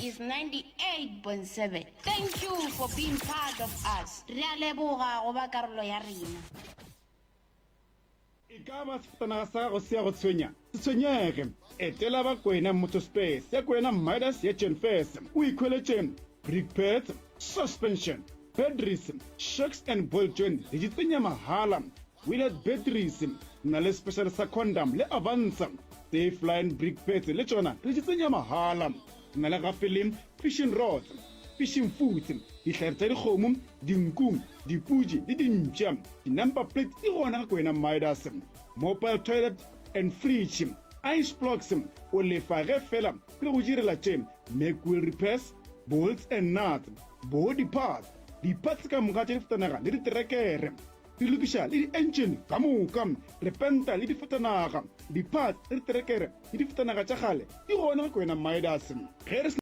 is 98.7. Thank you for being part of us. Re a leboga go ba karolo ya rena. E ka ba sefatanaga sa gago se a go tshwenya? Se tshwenyege! Etela ba Kwena Motor Spares ya Kwena Midas ya Jenfes o ikhweletše brake pads, suspension, batteries, shocks and ball joint re di tsenya mahala. Willard Batteries, na le special sa condom le Avanza. Safe Line brake pads le tšona re di tsenya mahala. Na le gape le fishing rods, fishing foods, dihlare tša dikgomo, dinku, dipudi le dimpša. Di-number plate di gona ga Kwena Midas. Mobile toilet and fridge, ice blocks, o lefa ge fela re go direla tše, Mac wheel repairs, bolts and nuts, body parts, di-parts ka moka tša difatanaga le diterekere. Re lokiša le di-engine ka moka, re penta le difatanaga, di-parts tša diterekere le difatanaga tša kgale di gona ga Kwena Midas. Ge re se.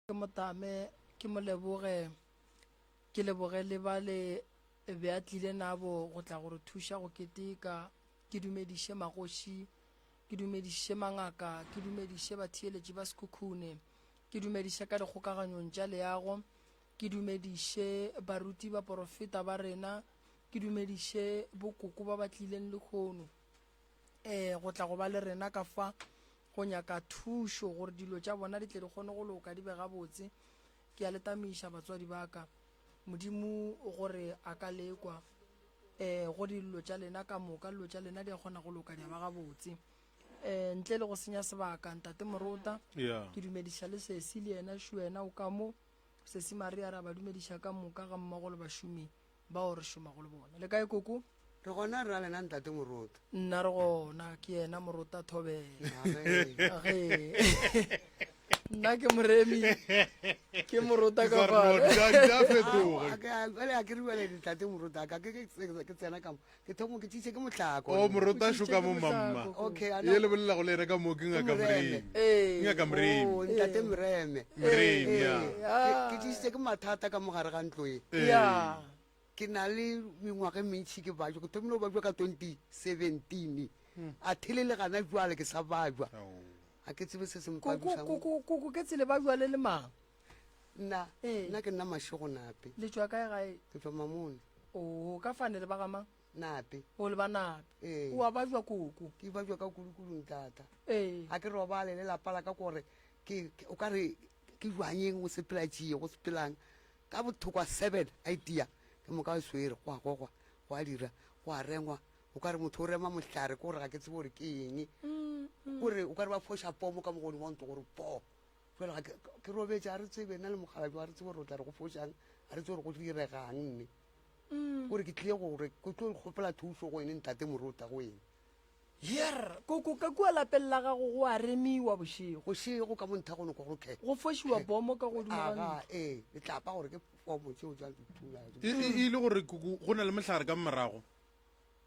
Ke mo tame, ke mo leboge, ke leboge le ba le be a tlile nabo go tla go re thuša go keteka. Ke dumediše magoši, ke dumediše mangaka, ke dumediše batheeletši ba Sekhukhune, ke dumediše ka dikgokaganyong tša leago, ke dumediše baruti baporofeta ba rena, ke dumediše bokoko ba ba tlileng lehono um go tla go ba le rena ka fa go nyaka thušo gore dilo tša bona di tle di kgone go loka di be gabotse. Ke a le tamiša batswadi ba ka, Modimo gore a ka lekwa um go dillo tša lena ka moka, dilo tša lena di a kgona go loka di a ba gabotse. Um ntle le go senya sebaka, Ntate Morota, Yeah. ke dumediša le sesi le yena šo yena o ka mo, sesi Maria re a ba dumediša ka moka ga mmogo le bašomi bao re šomago le bona. Le kae koko? Re gona re a lena ntate Morota. Nna re gona, ke yena Morota Thobela. Age. Age. Nna ke Moremi, ke Morota ka Sorry, fare. di a- di a fetoga. Bjale a ke re bjale ntate Morota ka ke ke ke tsena ka mo ke thomo ke tšitše ke mohlako. O Morota O šo tšitše ka ke mo mamma. mohlako. Okay, a Ye le bolelago le yena ka mo ke ngaka Moreme. Moremi. Ee. Ngaka Moremi. Oh, ntate Moreme. Moremi, ya. Ke ke tšitše ke mathata ka mo gare ga ntlo e. Ya. Ke na le mengwaga e mentši ke bajwa, ke thomile go bajwa ka 2017. A thele le gana jwale ke sa bajwa. A ke tsebe se se Koko mpabišang. koko koko ke tsele ba jwale le mang? Nna, Ee. nna ke nna Mashego Nape. Le tšwa kae gae? Ke tšwa Mamone. O ka fane le ba ga mang? Nape. O le ba Nape. Ee. O a bajwa koko? Ke bajwa ka kudu-kudu ntata. Ee. Ga ke robale le lapa la ka kore ke o ka re ke jwanyeng go sepela tšie go sepelang. Ka bothokwa 7 a itia, ke moka o swere, go a gogwa, go a dira, go a rengwa, o ka re motho o rema mohlare, ke gore ga ke tsebe gore ke eng, kore o ka re ba foša pomo ka mo godimo ga ntlo gore po. Jwale ga ke, ke robetše, ga re tsebe, nna le mokgalabje ga re tsebe gore o tla re go fošang, ga re tsebe gore go diregang nne. Kore ke tlile gore ke tlo kgopela thušo go ene ntate Morota go ene. Yerr! Koko, ka kua lapeng la gago go a remiwa bošego. Bošego ka mo nthago noko gore khe. Go fošiwa bomo ka godimo ga ntlo. Aga, ee, letlapa gore ke fomo tšeo tša dithula. E, e, e le gore koko go na le mohlare ka morago.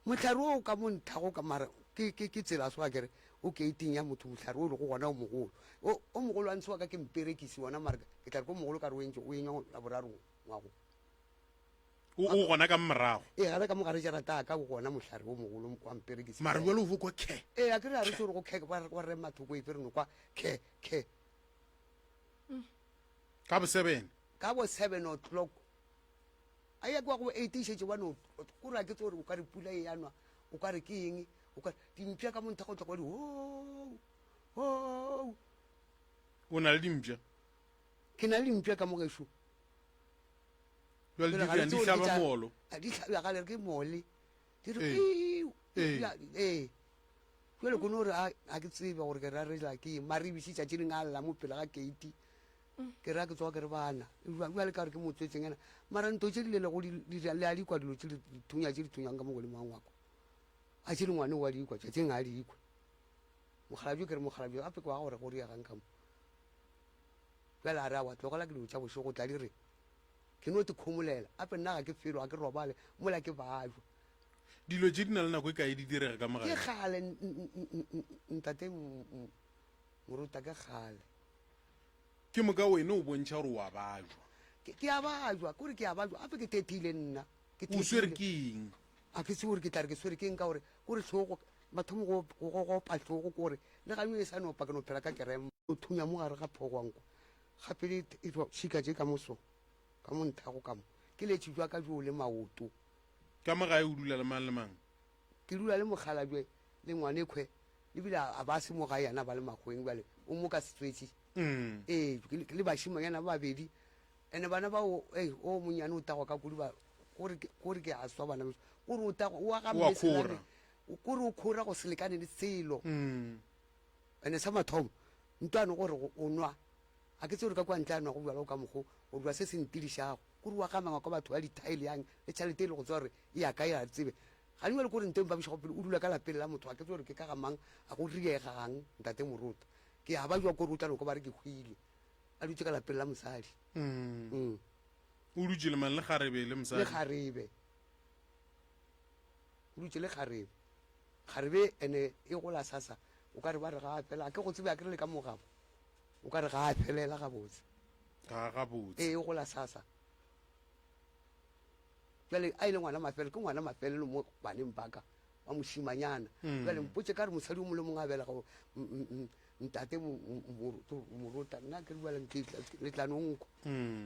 Mohlare o ka mo nthago ka mara ke, ke, ke tsela so akere o keiting ya motho mohlare o lego gona o mogolo. O, o mogolo wa ntshe wa ka ke mperekisi wona mara ke tla re ke o mogolo ka re o entše o enywa laboraro ngwago. O, o gona ka morago. Ee, gana ka mo gare jarata ya ka o gona mohlare o mogolo wa mperekisi. Mara bjale o bo kwa khe. Ee, a ke re a re tse gore go khe, ba re mathoko efe re no kwa khe, khe. Ka bo sebene. Ka bo 7 o'clock. A ya kwa go 8 e šetše ba no, kore a ke tse gore o ka re pula e ya nwa, o ka re ke eng, o ka re, dimpša ka mo nthago o tla kwa di hoo, hoo. O na le dimpša? Ke na le dimpša ka mo gešo. Bjale Jwale di ga le dirang? Di tsebe gore ke hlaba tša- moolo. A di hlabja gale ke mole. Di re Ee. "Iiu." Ee. Ya, ee. Jwale ko no re a a ke tsebe gore ke rarela ke eng. Maribiši tšatši leng a lla mo pele ga keiti. Ke ra ke tsoga ke re bana. Bjale ka gore ke motswetseng ena. Mara ntho tše di lelego di di le a di kwa dilo tše di thunya tše di thunyang ka mo godimo ga ngwako. A tše dingwane wa di kwa tšatšing ga a di kwa. Mokgalabje ke re mokgalabje gape ke wa gore go riegang ka mo. Bjale a re awa tlogela ke dilo tša bošego o tla di re. Ke no te khomolela. Gape nna ga ke felo ga ke robale mola ke bajwa. Dilo tše di na le nako e kae di direga ka mo Ke gae? kgale ntate Moruta ke kgale. Ke moka wene o bontšha gore o a bajwa. Ke ke a bajwa, kore ke a bajwa gape ke thethile nna. Ke O swere thethile. ke eng? A ke tsebe gore ke tla re ke swere ke eng ka gore kore hlogo mathomo go go go opa hlogo kore le ga e sa no opa ke no phela ka kerem. O thunya mo gare ga phogwanko gape le e tšhika tše ka mo so ka mo nthago ka mo ke letše jwa ka jo le maoto. Ka mo gae o dula le mang le mang? Ke dula le mokgalabje le ngwanekhwe ebile a ba se mo gae yena ba le makgoweng bjale o mo ka setswetši. Ee le bašimanyana ba babedi ene bana bao ei o monnyane o tagwa ka kudu ba kore kore ke a swa bana beso kore o tagwa o aga O a mmeselane khora. kore o khora go se lekane le selo. Ene sa mathomo ntwane gore o nwa a ke tsebe gore ka kwa ntle a nwago bjala o ka mokgo gore bja se se ntirišago kore wa gamangwa ka batho ba dithaele yang le tšhelete e le go tseba gore e ya kae ga re tsebe ga jale kore nto e mpabišago pele o dula ka lapeng la motho ga ke tsebe gore ke ka ga mang a go riegang ntate Morota ke a ba jwa kore o tla no kwa ba re ke hwile a dutse ka lapeng la mosadi mm. O dutše le mang le kgarebe le le mosadi? kgarebe o dutše le kgarebe kgarebe ene e gola sasa o ka re ba re ga a fela a ke go tsebe a ke re le ka mogabo o ka re ga a felela gabotse Ga gabotse. ee e gola sasa jale a ile ngwana mafelelo ke ngwana mafelelo mo baneng baka wa mošimanyana jale mpotse ka re mosadi o mongwe le mongwe a belega ntate morota nna ke re bjale le tla no nkwa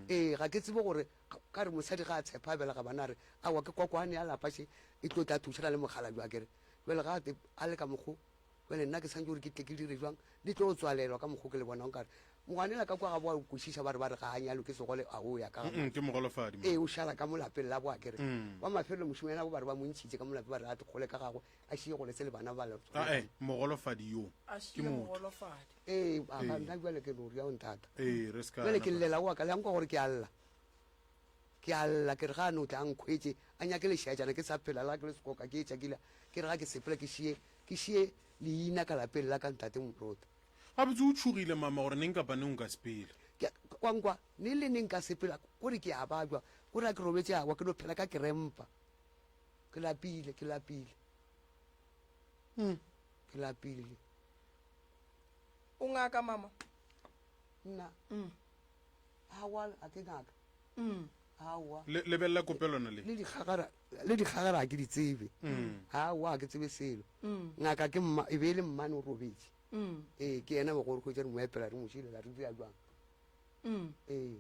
ee ga ke tsebe gore ka re mosadi ga a tshepa a belega bana a re aowa ke kokwane ya lapa še e tlo tla thušana le mokgalabje a kere jale ga a le ka mokgo Bjale nna ke santše gore ke tle ke dire bjang, le tlo tswalelwa ka mokgo ke le bonago nkare ngwanela ka kwa ga boa kwešiša ba re ba re ga a nyalwe ke segole a o ya ka ga Mm, ke mogolofadi ee o šala ka mo lapeng la boa kere wa mafelelo mošimanyana bo ba re ba mo ntšhitše ka mo lapeng ba re a kgole ka gagwe a šie gole se le bana ba le ae mogolofadi yo a ke šie motho mogolofadi ee ba ba nna bjale ke no ria o nthata ee re se ka bjale ke napa- llela wa ka le a nkwa gore ke a lla Ke a lla, ke re ga a no tla a nkhwetše, a nyake lešaetšana ke sa phela, le ga ke le sekoka ke etša ke ila, ke re ga ke sepela ke šie, ke šie leina ka lapeng la ka ntate Morota. Gabotse o tšhogile mama gore neng kapa neng o ka sepela. Ke, wa nkwa, neng le neng nka sepela, kore ke a babja, kore ga ke robetše awa, ke no phela ka kerempa. Ke lapile, ke lapile. Ke lapile. O ngaka mama? Nna? Aowa, ga ke ngaka. Aowa. Le, lebelela kopelwana le. Le dikgagara, le dikgagara ga ke di tsebe. Aowa, ga ke tsebe selo. Ngaka ke mma, e be e le mmane o robetše. Ee, ke yena wa gore hwetša re mo epela re mo šilela re dira jwang. Ee.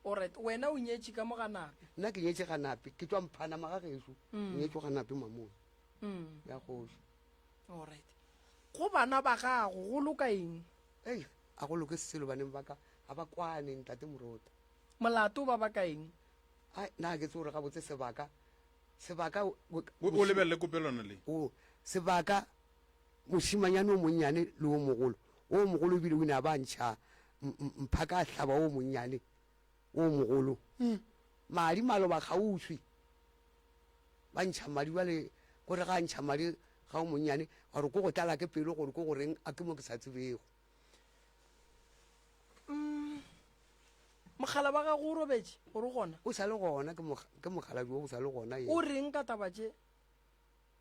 Alright, wena o nyetše ka mo ga Nape? Nna ke nyetše ga Nape, ke tšwa Mphanama ga gešo. Ke nyetšwe ga Nape Mamoe. Ya kgoši. Alright. Go bana ba gago go loka eng? Ei, a go loke selo baneng ba ka, ga ba kwane ntate Morota. Molato ba baka eng? Ai, na ke tsebe gore gabotse sebaka, sebaka O, o lebelele kopelwana le. O, sebaka, mošimanyane o monnyane le o mogolo, o mogolo ebile o ile a ba ntšha mphaka a hlaba o monnyane, o mogolo. Madi maloba kgauswi, ba ntšha madi bjale, gore ga a ntšha madi ga o monnyane, gore ko go tlala ke pelo gore ko goreng, a ke mo ke sa tsebego. Mogala wa gago o robetše gore o gona? O sa le gona, ke ke mokgalabje wo o sa le gona yena. O reng ka taba tše?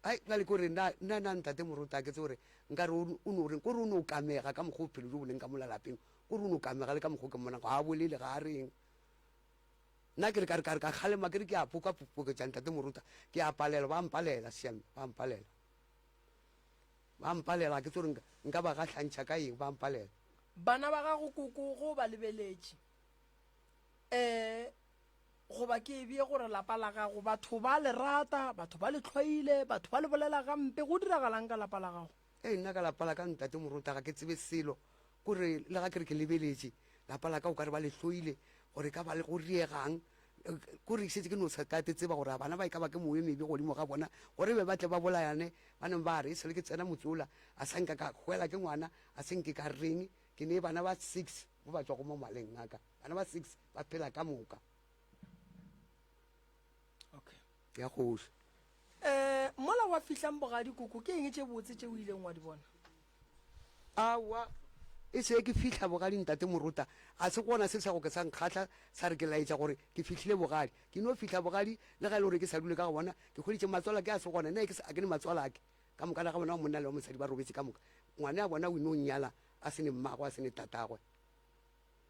Ai, bjale ke gore nna, nna, nna ntate Moruti a ke tsebe gore nka re o, o no reng, kore o no kamega ka mokgwa bophelo bjo bo leng ka mola lapeng, kore o no kamega le ka mokgwa ke mmonang, ga a bolele, ga a reng. Nna ke re ka re ka re ka kgalema ke re ke a poka poketša ntate Moruta, ke a palelwa, ba mpalela, siame, ba mpalela. Ba mpalela, ga ke tsebe gore nka, nka ba gahlantšha ka eng, ba mpalela. Bana ba gago koko ge o ba lebeletše, um goba ke e bee gore lapa la gago, batho ba le rata, batho ba le hloile, batho ba le bolela gampe, go diragalang ka lapa la gago? Ee, nna ka lapa la ka ntate Moruta ga ke tsebe selo, kore le ga ke re ke lebeletše, Lapa la ka o ka re ba le hloile, gore ka ba le go riegang. Kore ke šetše ke no sa ka te tseba gore a bana ba e ka ba ke moyo mebe godimo ga bona, gore be ba tle ba bolayane. Ba neng ba re, E sa le ke tsena motse ola, a sa nka ka hwela ke ngwana, a se nke ka reng. Ke ne bana ba six bo ba tšwago mo maleng a ka. Bana ba six ba phela ka moka. Okay. Ya kgoši. Eh, mola wa fihlang bogadi koko, ke eng tše botse tše o ileng wa di bona? Aowa, e se ke fihla bogadi ntate Morota, ga se gona se sa go ke sa nkgahla sa re ke laetša gore ke fihlile bogadi. Ke no fihla bogadi le ga e le gore ke sa dule ka go bona, ke hweditše matswalake a se gona, nna ke a ke ne matswalake ka moka ga bona wa monna le wa mosadi ba robetše ka moka. Ngwane a bona o ino nnyala a se ne mmagwe a se ne tatagwe.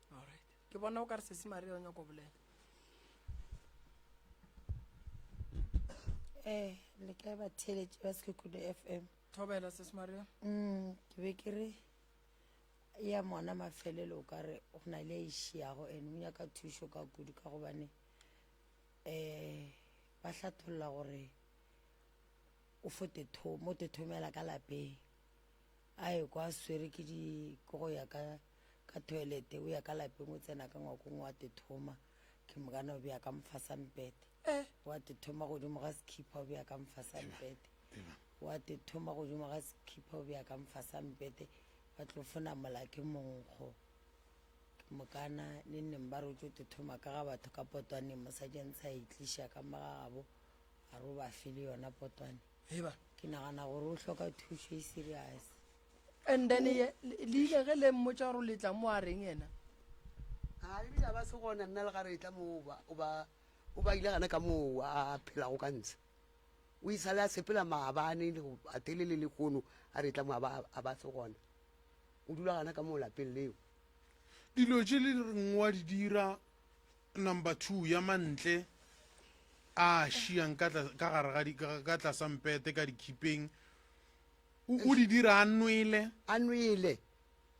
Alright. Ke bona o ka re sesi Maria o nyako bolela. Eh, le kae batheeletši ba Sekhukhune FM? Thobela sesi Maria. Mm, ke be ke re ya mona mafelelo o ka re go na le e šiago and o nyaka thušo ka kudu ka gobane um ba hlatholla gore o fo tetho mo tethomela ka lapeng a e kwa swere ke di ke go ya ka ka toilete o ya ka lapeng o tsena ka ngwakong wa tethoma ke mokana o bea ka mfasa mpete Eh. wa tethoma godimo ga sekhipha o bea ka mfasa mpete wa tethoma godimo ga sekhipha o bea ka mfasa mpete ba tlo fona mola ke monkgo ke mokana le neng ba re o tlo tethoma ka ga batho ka potwaneng mosadi a ntsha a e tliša ka magagabo a re o ba fele yona potwane Heba. Ke nagana gore o hloka thušo e serious. And then ye, le ile ge le mmotša gore le tla mo a reng yena? A ebile a ba se gona nna le ga re tla mo ba o ba o ba ile gana ka moo a phelago ka ntshe. O isale a sepela maabane le go a telele le kono a re tla mo a ba a ba se gona. O dula gana ka moo lapeng leo. Dilo tše le reng wa di dira Number 2 ya mantle a šiang ka ka gare ga di ka tlasa mpete ka dikhipeng o o di dira a nwele a nwele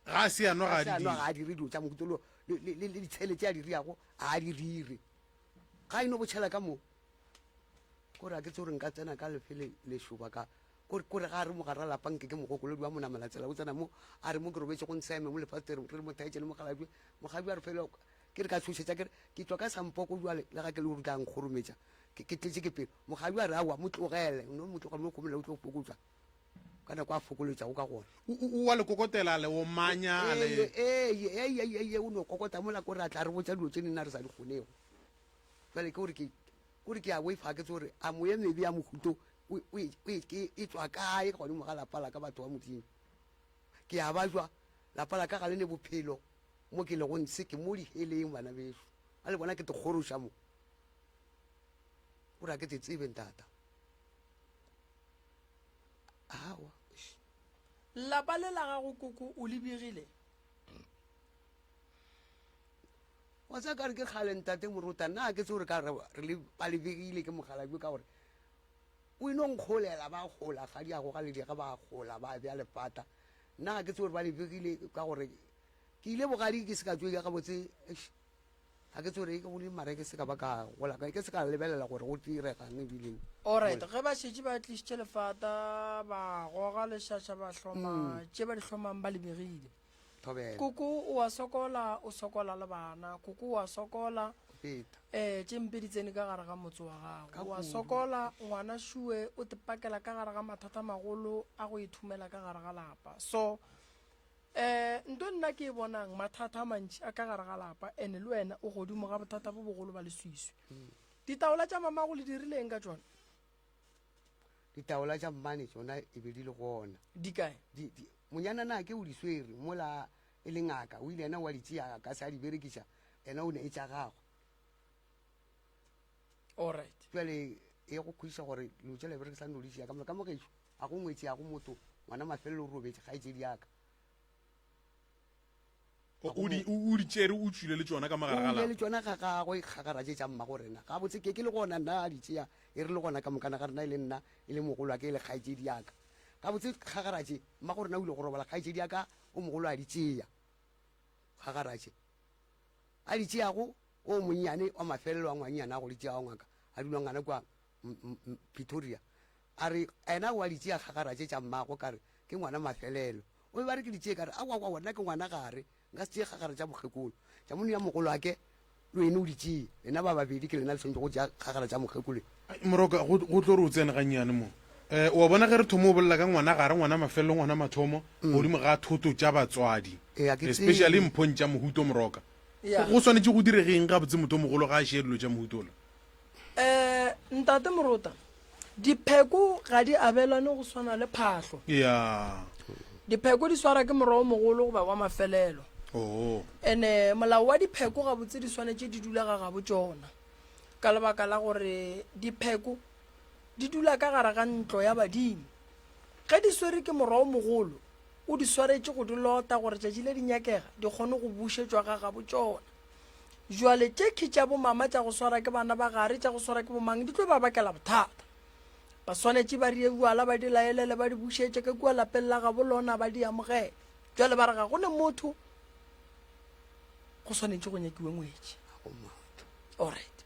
ga a se a nwa ga a di ga a dire dilo tša mohuta lo le le ditshele tše a di riago a di dire ga ino botšhela ka mo kore a ke tse gore nka tsena ka lefe lešoba ka kore kore ga a re mogara lapa nke ke mogokolodi wa monamela tsela o tsena mo a re mo ke robetse go ntsheme mo lefastereng re re mo thaetše le mogalabje mogabi a re fela Ke re ka tshošetša ke re, Ke tšwa ka sampoko bjale, le ga ke le gore o tla nkgorometša. Ke, ke tletše ke pelo. Mokgadi a re, Aowa, mo tlogele. O no mo tlogela, mo kgomela o tlo fokotša. Ka nako a fokoletšago ka gona. O, o, o a le kokotela, a le omanya, a le. Ee, ee, ee, ee, ee, o no kokota mola kore a tla re botša dilo tše nna re sa di kgonego. Bjale ke gore ke, kore ke a boifa, ga ke tsebe gore a moya mebe ya mohuto o, o, e, o e, ke, e tšwa kae godimo ga lapa la ka, batho ba Modimo. Ke a bajwa, lapa la ka ga le ne bophelo. Mo ke lego ntshe ke mo diheleng, bana bešo. Ba le bona ke te kgoroša mo. O ra ke te tsebe ntata. Awa. Lapa le la gago koko o le begile? Wa tseba ka re ke kgale ntate Morota nna ke tse gore ka re le ba le begile ke mokgalabje ka gore o ino nkgolela ba gola ga di a goga le diga ba gola ba bja lepata nna ga ke tse gore ba le begile ka gore Ke ile bogadi ke se ka tšoia gabotse, eish, ga ke tsore ke gole mara ke se ka ba ka gola ka ke se ka lebelela gore go diregang ebile. Alright, ge ba šetše ba tlišitše lefata ba goga lešaša ba hloma mm. tše ba di hlomang ba lebegile. Thobela. Koko o a sokola, o sokola le bana. Koko o a sokola. Feta. Eh, tše mpe di tsene ka gare ga motse wa gago. O a sokola, ngwana šue o te pakela ka gare ga mathata magolo a go ithumela ka gare ga lapa. So Um nto nna ke e bonang, mathata a mantši a ka gare ga lapa, ene le wena o godimo ga bothata bo bogolo ba leswiswi. Ditaola tša mamago le dirile eng ka tšona? Ditaola tša mmane tšona e be di le gona. Di kae? Di, di, monyana na ke o di swere mola e le ngaka, o ile yena wa di tšea ka se a di berekiša, yena o ne e tša gagwe. Alright. Bjale e go kgodiša gore dilo tšela berekisang no di tšea ka mola ka mo gešo. A go ngwetši, a go motho, ngwana mafelelo o robetše, kgaetšedi ya ka. O di, o di tšere, o tšwile le tšona ka mo gare ga O ile le lapa. tšona ga gagwe, kgagara tše tša mmago rena. Gabotse ke ke le gona nna a di tšea, e re le gona ka mokana ga rena, e le nna, e le mogolwake, e le kgaetšedi ya ka. Gabotse kgagara tše, mmago rena o ile go robala, kgaetšedi ya ka o mogolo a di tšea, kgagara tše. A di tšeago, o monnyane wa mafelelo wa ngwannyana a go di tšea wa ngaka, a dula ngwana kua Pretoria. A re, Ena o a di tšea kgagara tše tša mmagwe, ka re, Ke ngwana mafelelo. O be ba re ke di tšee, ka re, Aowa, aowa, nna ke ngwana gare. Nka se tšee kgagara tša mokgekolo. Tša monna ya mogolo ake le wene o di tšee. Lena ba babedi ke lena le swanetše go tšea kgagara tša mokgekolo. Ai, Moroka, go, go tlo re o tsene gannyane mo. Eh, wa bona ge re thoma o bolela ka ngwana gare, ngwana mafelelo, ngwana mathomo, godimo ga thoto tša batswadi. Ee, a ke Especially tsebe. mphong tša mohuto, Moroka. Ya. Go, go swanetše go direge eng gabotse motho o mogolo ga a šea dilo tša mohuto ola? Eh, Ntate Morota, dipheko ga di abelane go swana le phahlo. Ya. Dipheko di swara ke morwa o mogolo goba wa mafelelo. Oh. Ene molao wa dipheko gabotse di swanetše di dula ga gabo tšona. Ka lebaka la gore dipheko di dula ka gare ga ntlo ya badimo. Ge di swere ke morwa o mogolo, o di swaretše go di lota gore tšatši le di nyakega di kgone go bušetšwa ga gabo tšona. Jwale tše tša bomama tša go swara ke bana ba gare, tša go swara ke bomang, di tlo ba bakela bothata. Ba swanetše ba rie bjala, ba di laelele, ba di bušetše ka kua lapeng la gabo lona, ba di amogele. Jwale ba re ga go ne motho, go swanetše go nyakiwe ngwetši. Alright.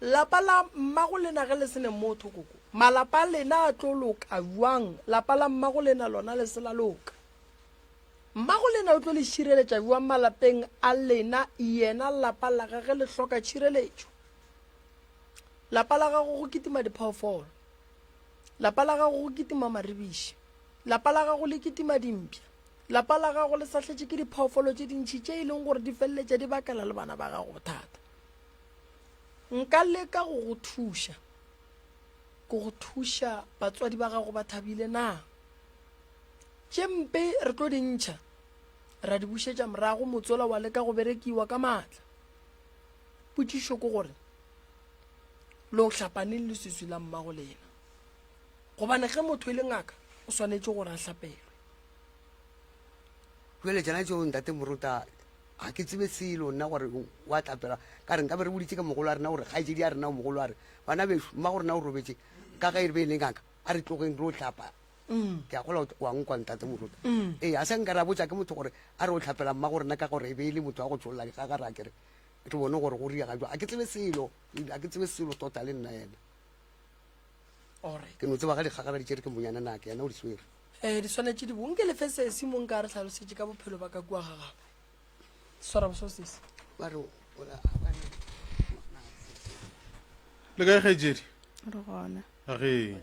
Lapa la mmago lena ge le se ne motho, koko, malapa a lena a tlo loka bjang? Lapa la mmago lena lona le se la loka. Mmago lena o tlo le šireletša bjang malapeng a lena, yena lapa la gage le hloka tšhireletšo? Lapa la gago go kitima diphoofolo. Lapa la gago go kitima maribiši. Lapa la gago le kitima dimpša. Lapa la gago le sahletše ke diphoofolo tše dintši tše e leng gore di feleletša di bakela le bana ba gago bothata. Nka leka go go thuša. Ke go thuša batswadi ba gago ba thabile na? Tše mpe re tlo di ntšha, ra di bušetša morago, motsola wa leka go berekiwa ka maatla. Potšišo ke gore, lo hlapa neng leswiswi la mmago lena? Gobane ge motho e le ngaka, o swanetše gore a hlapelwe. Bjale tšona tšeo ntate Moruta ga ke tsebe selo nna gore wa tlapela ka re nkabe re boditše ke mogolo wa rena gore kgaetšedi ya rena o mogolo a re bana bešo mmago rena o robetše ka ge e be e le ngaka a re tlogeng re o hlapa Ke a gola wa nkwa ntate moruti. Ee, a se nka ra botša ke motho gore a re o hlapela mmago rena ka gore e be e le motho wa go tšholla dikgagara a kere re bone gore go riega jwang. A ke tsebe selo, a ke tsebe selo tota le nna yena. Alright. Ke no tseba ga dikgagara di tšere ke monyana nake yena o di swere. Eh, di swanetše di bo. Nke le fe sesi mo nka re hlalosetše ka bophelo ba ka kua ga gabo. Swara boso sesi. Ba re o la Le kae kgaetšedi? Re gona. A ge.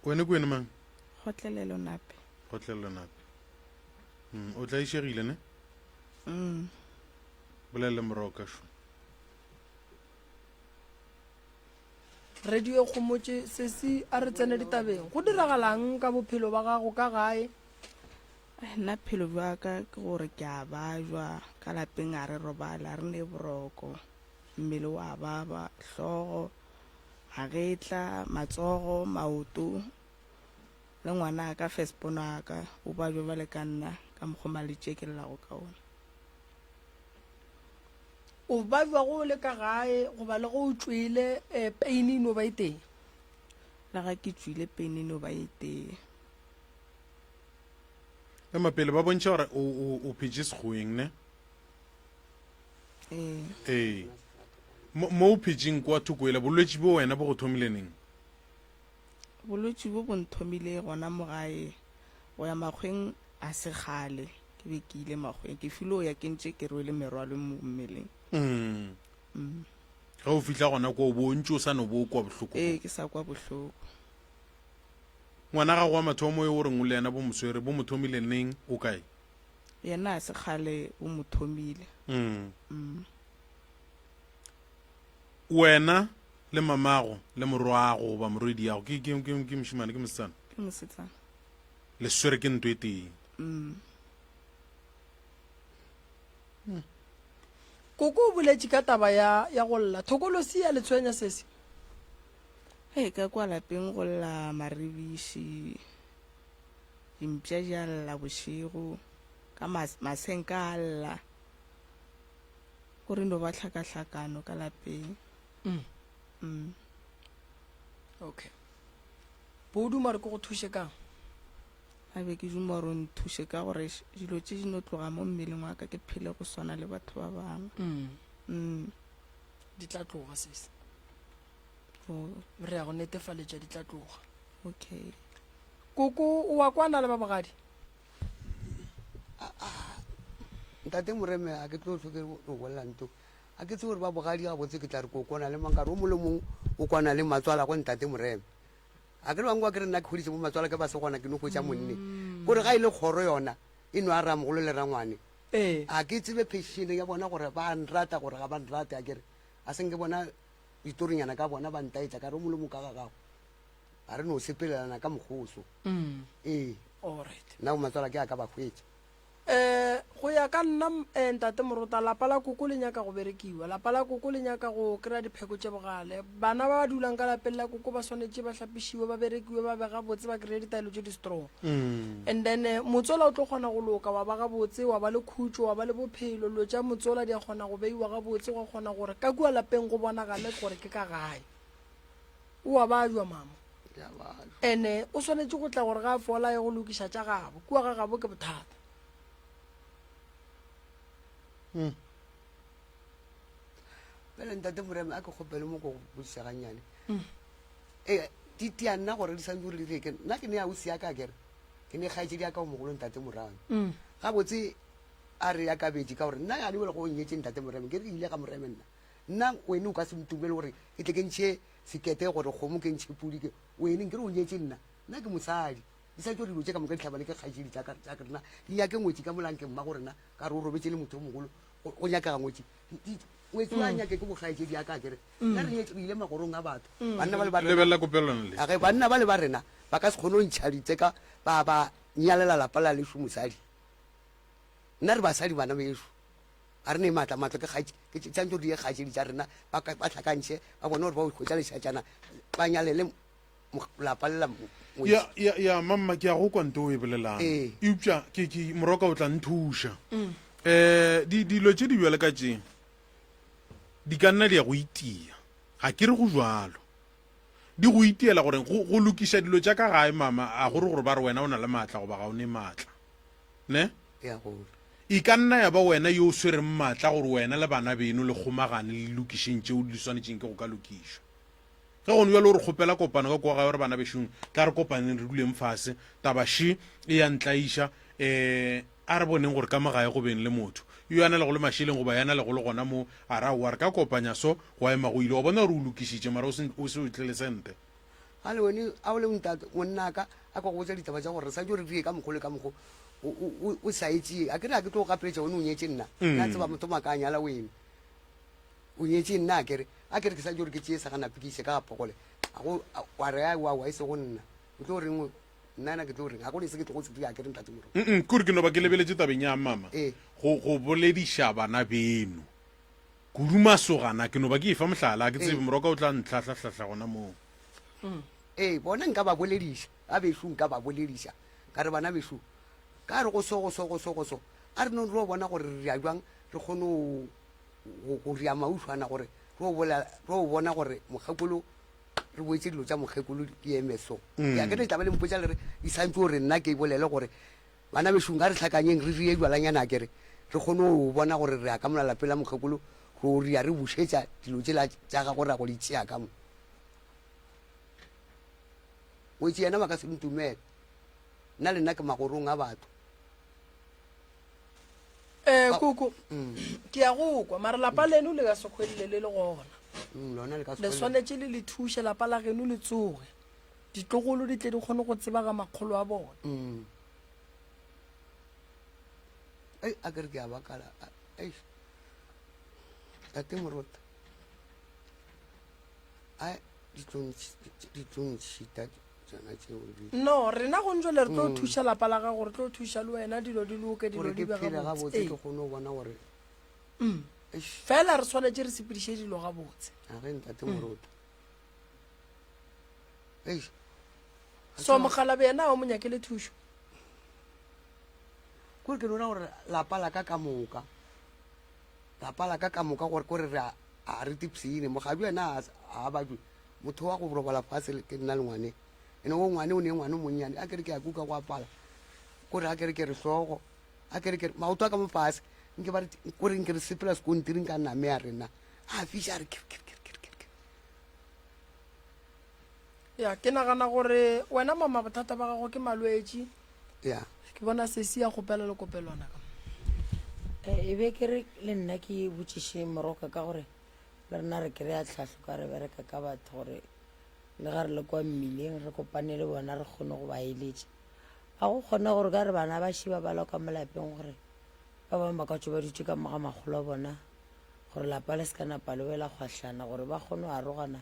Wene ke wene mang? Kgotlelelo Nape. Kgotlelelo Nape. Mm, o tlaišegile ne? Mm. Bolele morago ka šo. Radio e kgomotše sesi a re tsene ditabeng. Go diragalang ka bophelo ba gago ka gae? Nna phelo bja ka ke gore ke a bajwa ka lapeng a re robala re ne boroko mmele wa baba hlogo magetla, matsogo, maoto, le ngwanaka, firstborn wa ka, o babja bjale ka nna, ka mokgwa malwetši a ke llelago ka ona. O babja go o le ka gae goba le ge o tšwele eh, pain e no ba e tee? Le ga ke tšwile pain e no ba e tee. Ema pele ba bontšha gore o, o, o phetše sekgoweng ne? Ee. Ee. Mo, mo o phetšeng kwa thoko ela, bolwetši bo wena bo go thomile neng? Bolwetši bo bo nthomile gona mo gae, go ya makgweng a se kgale ke be ke ile makgweng, ke filo ya ke ntše ke rwele merwalo mo mmeleng. Mm. Mm. Ge o fihla gona kwa o bo o ntše o sa no bo kwa bohloko. Ee, ke sa kwa bohloko. Ngwana gago wa mathomo yo o reng o le yena bo mo swere, bo mo thomile neng, o kae? Yena a se kgale bo mo thomile. Mm. Mm. Wena le mamago le morwago goba morwediago ke, ke, ke, ke mošemane ke mosetsana? Ke mosetsana. Le swere ke nto e tee. Mm. Koko o boletše ka taba ya, ya go lla. Thokolosi ya le tshwenya sesi? Hei, ka kwa lapeng go lla maribiši, dimpša di a lla bošego, ka mas, masenka a lla. Ko re no ba tlhakahlakano ka lapeng. Mm. Mm. Okay. Bo o duma gore ke go thuše kang? A be ke duma gore o nthuše ka gore dilo tše di no tloga mo mmeleng wa ka ke phele go swana le batho ba bangwe. Mm. Mm. Di tla tloga sesi. Oh. Re ya go netefaletša di tla tloga. Okay. Koko o wa kwana le ba bogadi? Ntate Moreme, a ke tlo hlwe ke no bolela nto. A ke tsebe gore ba bogadi gabotse ke tla re ko kwana le mang ka re o mongwe le mongwe o kwana le matswalagwe Ntate Moreme. A ke re bangwe ba ke re nna ke hweditše bo matswala ke ba se gona ke no hwetša monne. Kore ga e le kgoro yona e nwa ramogolo le rangwane. A ke tsebe phešene ya bona gore ba nrata gore ga ba nrate a ke re a se nke bona ditorinyana ka bona ba ntaetša ka re o mongwe le mongwe ka ga gago. A re no sepelelana ka mokgoso. Ee. Nna bo matswala ke a ka ba hwetša. Um go ya ka nna um ntate Morota, lapa la koko le nyaka go berekiwa. Lapa la koko le nyaka go kry-a dipheko tše bogale. Bana ba ba dulang ka lapeng la koko ba swanetše ba hlapišiwe, ba berekiwe, ba be gabotse, ba kry-e ditaelo tše di strong. And then eh, motsola o tlo kgona go loka, wa ba gabotse, wa ba le khutšo, wa ba le bophelo. Dilo tša motsola di a kgona go beiwa gabotse, gwa kgona gore ka kua lapeng go bonagale gore ke ka gae. O a bajwa mama. Ene o swanetše go tla gore ga a fola a ye go lokiša tša gabo. Kua ga gabo ke bothata. Hmm. Bjale ntate Moremi a ke kgopele mo go botšiša gannyane. Hmm. Ee, di tia nna gore di santse gore di reke. Nna ke ne ausi ya ka kere. Ke ne kgaetšedi ya ka o mogolo ntate Moremi. Hmm. Gabotse a re ya kabetše ka gore nna ga ne bjale go nyetše ntate Moremi ke re ke ile ga Moremi nna. Nna wene o ka se ntumele gore ke tle ke ntšhe sekete gore kgomo ke ntšhe pudi ke wene nkere o nyetše nna nna ke mosadi di sa tšo dilo tše ka moka di hlabane ke kgaetšedi tša ka rena di nyake ngwetši ka molang ke mma go rena ka re o robetše le motho o mogolo go nyakega ngwetši ngwetši wa mm. nyake ke bokgaetšedi ya ka kere mm. nna re nyetse re ile magorong a batho mm. banna ba le ba lebelela kopelwana le age banna ba le ba rena ba ka se kgone go ntšha ditseka ba ba nyalela lapa la lešu mosadi nna re basadi bana bešu Ga re ne maatla, maatla ke kgaetše, ke tšantše gore di ye kgaetšedi tša rena, ba ba hlakantšhe, ba bone gore ba hwetša lešatšana, ba nyalele lapa le la ngwetši. Ya, ya, ya, mamma, ke a go kwa nto o e bolelang. Ee. Eupša ke, ke, moroka o tla nthuša. Eh, di, dilo tše di bjale ka tše, di ka nna di ya go itia. Ga ke re go bjalo. Di go itiela gore go, go lokiša dilo tša ka gae, mama, a go re gore ba re wena o na le maatla goba ga o ne maatla. Ne? Ya gore. E ka nna ya ba wena yo o swereng maatla gore wena le bana beno le kgomagane le lokišeng tšeo di swanetšeng ke go ka lokišwa. Ge gone bjalo o re kgopela kopano ka kua gae o re bana bešong tla re kopaneng re duleng fase, taba še e ya ntlaiša, um a re boneng gore ka mo gae go beng le motho yo a na lego le mašeleng goba ya na lego le gona mo, a re aowa re ka kopanya so gwa ema go ile wa bona gore o lokišitše mara o se o se o tle le sente. A le wene, a o le ntate, monnaka, a ka go botša ditaba tša gore re santše re dire ka mokgo le ka mokgo, o, o, o, o sa e tšee. A ke re a ke tlo go gapeletša wene o nyetše nna. Nna tseba motho maka a nyala wene. O nyetše nna a ke re, a ke re ke santše gore ke tšee seganapi ke iše ka ga Phogole. A go, a, wa re aowa, aowa, e sego nna. O tlo reng, nna ena ke tlo reng? Ga go ne se ke tlogo se dira a ke re ntate Morwa. Mm-mm, kore ke no ba ke lebeletše tabeng ya mama, Ee. go, go bolediša bana beno. Kudu masogana, ke no ba ke efa mohlala, ga ke tsebe, moroka o tla ntlhahlahlahla gona moo. Ee, bona nka ba bolediša, ba bešo nka ba bolediša, ka re bana bešo, ka re go so, go so, go so, go so, a re nong re yo bona gore re ria bjang, re kgone go, go, go ria maušwana gore re yo bolela, re yo bona gore mokgekolo, re boetše dilo tša mokgekolo di eme so. Ya ke re tla ba le mpotša le re, di santše gore nna ke bolele gore Bana bešo, nka re hlakanyeng re rie bjalanyana akere re kgone go bona gore re ya ka mola lapeng la mokgekolo ro ria re bušetša dilo tšela tša gagwe ra go di tšea ka mo. Ngwetši yena ba ka se ntumele. Nna le nna ke magorong a batho. Eh, koko, ke ya go kwa, mara lapa leno le ka se hwelele le le gona. Lona le ka se Le hwelele. swanetše le le thuše lapa la geno le tsoge. Ditlogolo di tle di kgone go tseba ga makgolo a bona. Mm. Ei, a ke re ke a bakala. Ei. Tate Morota. Ai, di tlo ntšhita tsona tšeo di. No, rena go ntšwele re tlo mm. thuša lapa la gago, re tlo thuša le wena dilo di loke, dilo di be gabotse. Gabotse ke kgone go bona gore. Mm. Fela re swanetše re sepediše dilo gabotse. A ge ntate Morota. Eish. So mokgalabje yena a o mo nyakele thušo? Kore ke no ra gore lapa la ka ka moka, lapa la ka ka moka gore kore re a a re tipsine. Mokgadi yena a a bajwe motho wa go robala fase ke nna le ngwane. Ene o ngwane o ne ngwane o monnyane a kere ke a kuka go apala. Kore a kere ke re hlogo, a kere ke re maoto a ka mo fase. Nke ba re kore nke re sepela sekontiring ka name ya rena. A fiša a re kir kir kir kir kir. Ya, ke nagana gore wena mama bothata ba gago ke malwetši. Ya. Ke bona sesi ya kgopela le kopelwana ka. E be ke re le nna ke botšiše Moroka ka gore le rena re kry-a tlhahlo ka re bereka ka batho gore le ga re le kwa mmileng re kopane le bona re kgone go ba eletša. A go kgone gore ka re bana ba šiba ba lwa ka mo lapeng gore ba bangwe ba ka tšo ba dutše ka mo ga makgolo a bona gore lapa le se ka napa le wela kgwahlana gore ba kgone go arogana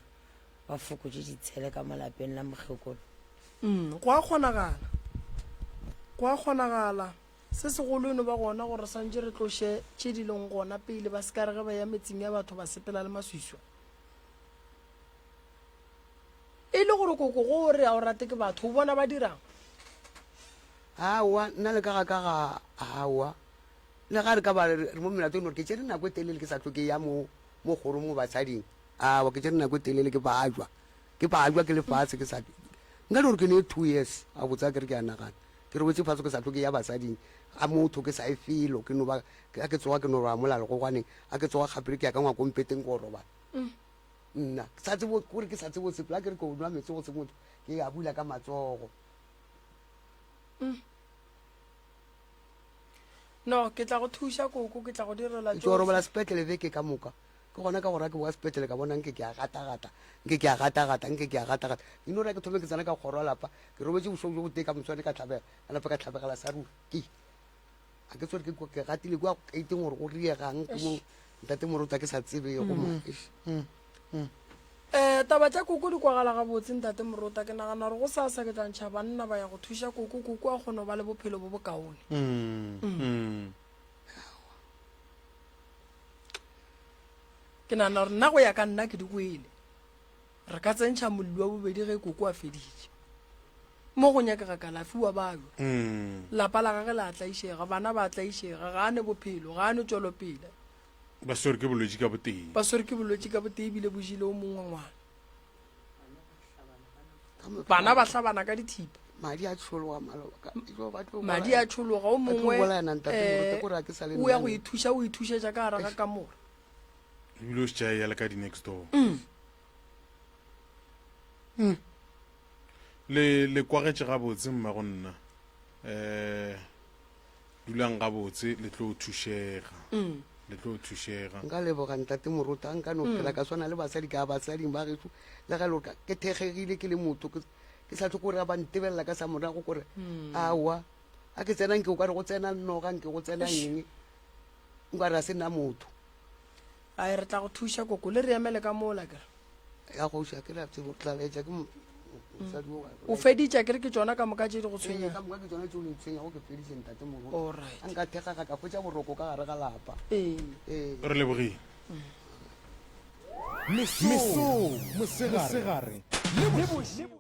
ba fokotše ditshele ka mo lapeng la mokgekolo. Mm, go a kgonagala. Go a kgonagala. Se segolo e no ba gona gore re swanetše re tloše tše di leng gona pele ba se ka re ge ba ya metseng ya batho ba sepela le maswiswa. E le gore koko go o re a o rate ke batho, o bona ba dirang? Aowa, nna le ka ga ka ga aowa. Le ga re ka ba re mo melatong gore ke tšere nako e telele ke sa hlwe ke ya mo mo kgorong mo basading. Aowa, ke tšere nako e telele ke bajwa. Ke bajwa ke le fatshe ke sa nka no gore ke ne 2 years gabotse a ke re ke a nagana. Ke robetše fase ke sa hlwe ke ya basading, ga motho ke sa ye felo, ke no ba a ke tsoga ke no roba mola legogwaneng, a ke tsoga kgapele ke ya ka ngwakong mpeteng ko robala. Nna ke sa tsebo kore ke sa tsebo sepela, a ke re ke o nwa meetse go se motho, ke a bula ka matsogo. No, ke tla go thuša koko, ke tla go direla Ke tšo robala tšohle. sepetlele beke ka moka. Ke gona ka gore ga ke boa sepetlele ka bona nke ke a gatagata, nke ke a gatagata, nke ke a gatagata. Ke no re ke thome ke tsena ka kgoro ya lapa, ke robetše bošego bjo botee ka moswane ka hlabega, ka napa ka hlabegela sa ruri. Ke ga ke tsore ke kwa ke gatile kua keiteng gore go riegang ke mo ntate Morota ke sa tsebego ma. Eish. Eh, taba tša koko di kwagala gabotse ntate Morota, ke nagana gore gosasa ke tla ntšha banna ba ya go thuša koko, koko a kgone go ba le bophelo bo bokaone. Ke nagana gore nna go ya ka nna ke di kwele. Re ka tsentšha molli wa bobedi ge koko a feditše. Mo go nyakega kalafi wa balwa. Lapa la gage le a tlaišega, bana ba a tlaišega, ga a ne bophelo, ga a ne tšwelopele. Ba swere ke bolwetši ka botee. Ba swere ke bolwetši ka botee ebile bo jele o mongwe ngwana. Bana ba hlabana ka dithipa. Madi a tšhologa maloba. Ka, jo, ba tlo Madi a bolaya. tšhologa o Ba tlo mongwe bolayana ntate Moruti, eh, kore ga ke sa le o ya nna go ne. ithuša o ithušetša ka gare ga kamora. Ebile o šetše a eya le ka di-next door. Le le kwagetše gabotse mmago nna. Eh dulang gabotse le tlo thušega. Le tlo thušega. Nka leboga ntate Moruti, ga nka no phela ka swana le basadi ka basading ba gešo le ga e le gore ke thekgegile ke le motho ke ke sa tlhoke gore ba ntebelela ka sa morago kore aowa a ke tsena nke o kare go tsena noga nke go tsena eng nka re a se nna motho. Ai re tla go thuša koko le re emele ka mola kere. Ya kgoši a ke re a tsebo tla laetša ke mosadi o O feditše akere ke tšona ka moka tše di go Ee, tshwenyang. ka moka ke tšona tšeo di ntshwenyago ke feditše ntate Moruti. Alright. A nka thekgaga ka hwetša boroko ka gare ga lapa. Ee. Ee. Re lebogile. Mesong, mosegare le bošego.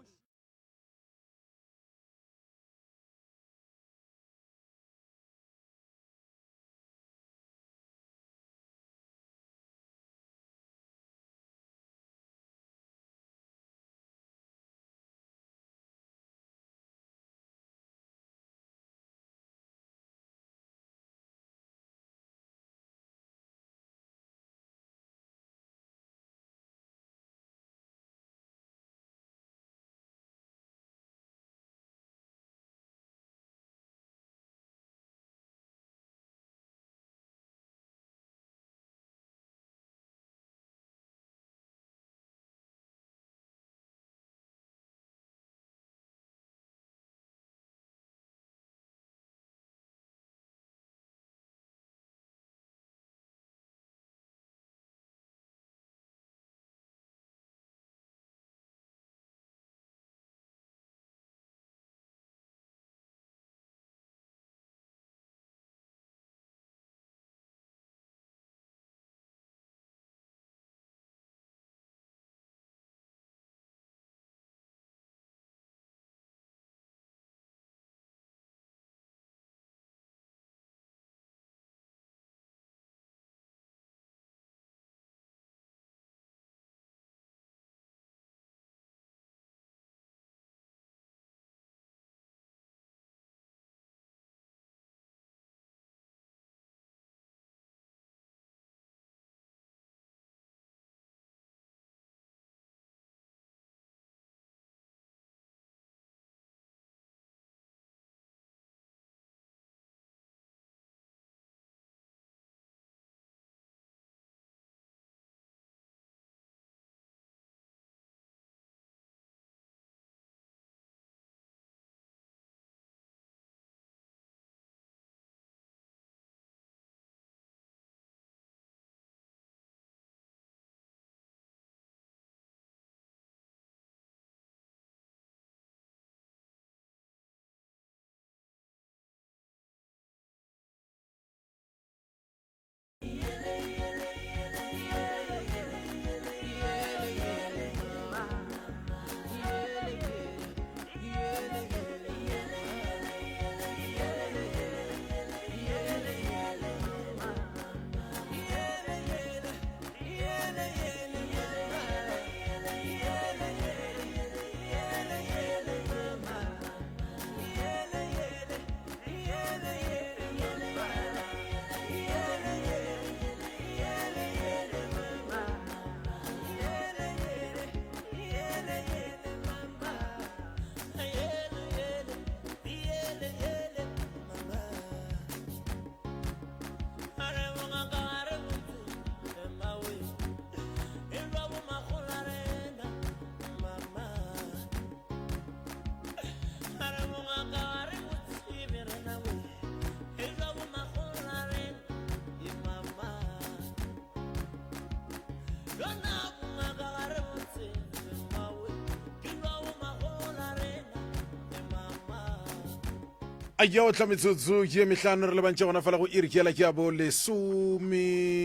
A ya otla metsotso ye mehlano re lebantše gona fela go iri ke yela ke ya bo lesometee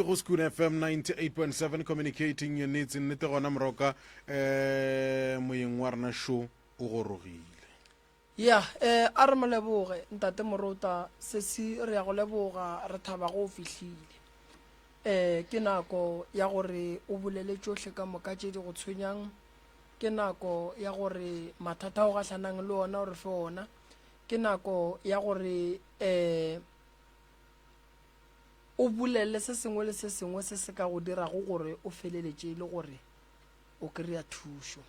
go Skoon FM 98.7 communicating your needs. Nnete gona moroka um moyeng wa rena šo o gorogile. Ya eh a re mo leboge ntate Morota sesi re ya go leboga re thaba go o fihlile. Eh ke nako ya gore o bolele tšohle ka moka tše di go tshwenyang Ke nako ya gore mathata a o gahlanang le ona o re fe ona. Ke nako ya gore um o bolele se sengwe le se sengwe se se ka go dirago gore o feleletše e le gore o kry-a thušo.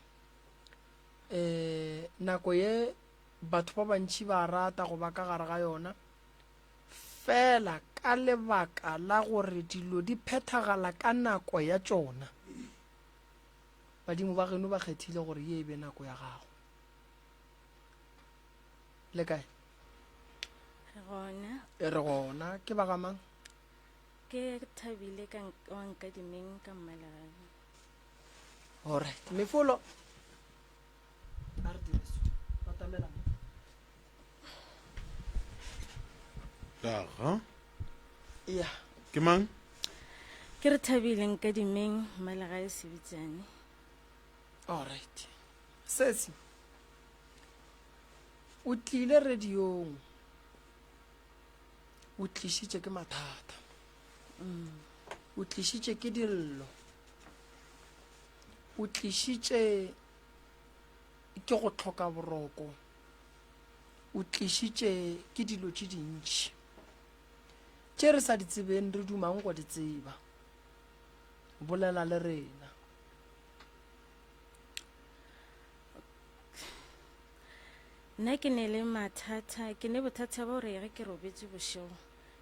Um nako ye batho ba bantši ba rata go ba ka gare ga yona, fela ka lebaka la gore dilo di phethagala ka nako ya tšona. Badimo ba geno ba kgethile gore ye e be nako ya gago. Le kae? Re gona. E re gona. Ke ba ga mang? Ke Thabile ka wa Nkadimeng ka Mmalegale. Alright. Mefolo. A re dire so. Batamela mo. Aha. Ya. Ke mang? Ke re thabile Nkadimeng Malegae Sebitsane. Alright. Sesi. O tlile radiong. O tlišitše ke mathata. Mm. O tlišitše ke dillo. O tlišitše ke go hloka boroko. O tlišitše ke dilo tše dintši tše re sa di tsebeng re dumang go di tseba. Bolela le rena. Nna ke ne le mathata, ke ne bothata ba gore ge ke robetše bošego,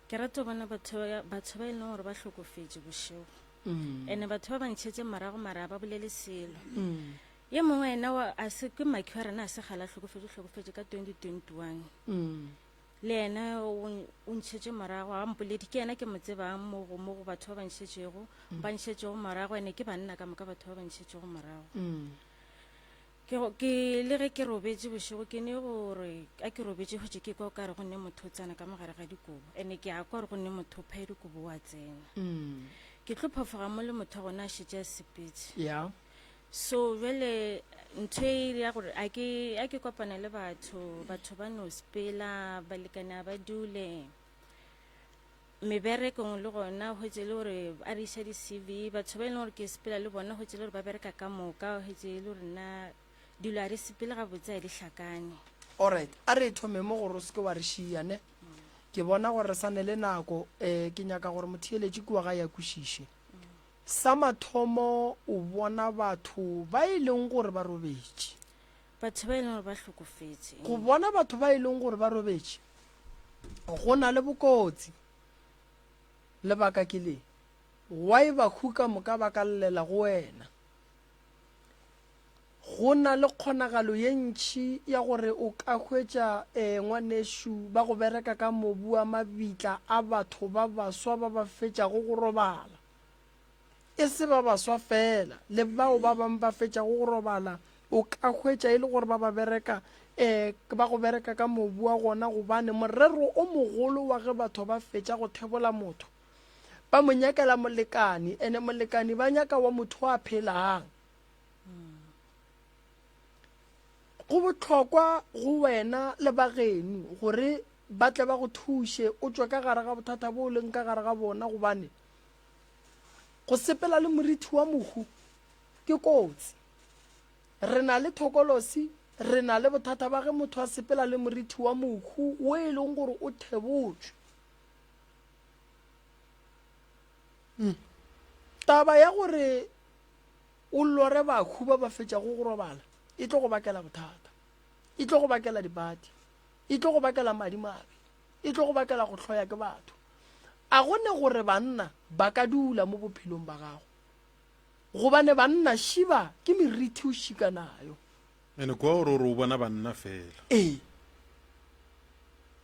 ke rata go bona batho batho ba e leng gore ba hlokofetše bošego. Mm. Ene batho ba ba ntšhetše morago mara ba bolele selo. Mm. Ye mongwe yena wa a se ke makhi wa rena a se kgale a hlokofetše, o hlokofetše ka 2021. Mm. Le yena o o ntšhetše morago, a mpoledi ke yena ke mo tsebang mo go mo go batho ba ba ntšhetšego, mm. ba ntšhetšego morago ene ke banna ka moka batho ba ba ntšhetšego morago. Mm. Ke go ke le ge ke robetše bošego ke ne gore a ke robetše hwetše ke kwa o kare go ne motho o tsena ka mogare ga dikobo ene ke a kwa gore go ne motho o phaya dikobo wa tsena. Mm. Ke tlo phofoga mo le motho wa gona a šetše a sepetše. Yeah. So jwale ntho e ya gore a ke a ke kopana le batho, batho ba no sepela, balekane a ba dule. Meberekong le gona hwetše le gore a re iša di-CV, batho ba e leng gore ke sepela le bona hwetše le gore ba bereka ka moka, hwetše e le gore nna dilo a di sepele gabotse a di hlakane. Alright, a re e thome mo gore o se ke wa re šia ne. Ke bona gore re sa ne le nako, um ke nyaka gore motheeletši kua gae a kwešiše. Sa mathomo o bona batho ba e leng gore ba robetše. Batho ba e leng gore ba hlokofetše. Go bona batho ba e leng gore ba robetše go na le bokotsi. Lebaka ke le, why bahu ka moka ba ka llela go wena? Go na le kgonagalo ye ntši ya gore o ka hwetša eh, ngwanešu ba go bereka ka mobu wa mabitla a batho ba baswa ba ba fetšago go robala. E se ba baswa feela, le bao ba bangwe ba fetšago go robala o ka hwetša e le gore ba ba bereka eh, ba go bereka ka mobu wa gona gobane morero o mogolo wa ge batho ba fetša go thebola motho ba mo nyakela molekani ene molekani ba nyaka wa motho a phelang. Go bohlokwa go wena le ba geno gore ba tle ba go thuše o tšwe ka gare ga bothata bo o leng ka gare ga bona gobane go sepela le morithi wa mohu ke kotsi. Re na le thokolosi, re na le bothata ba ge motho a sepela le morithi wa mohu wo e leng gore o thebotšwe. Taba ya gore o lore bahu ba ba fetšago go robala e tlo go bakela bothata, e tlo go bakela dipati, e tlo go bakela madimabe, e tlo go bakela go hloya ke batho. A go ne gore banna ba ka dula mo bophelong ba gago, gobane banna šiba ke merithi o šika nayo. Ene kwa gore o re o bona banna fela. Ee,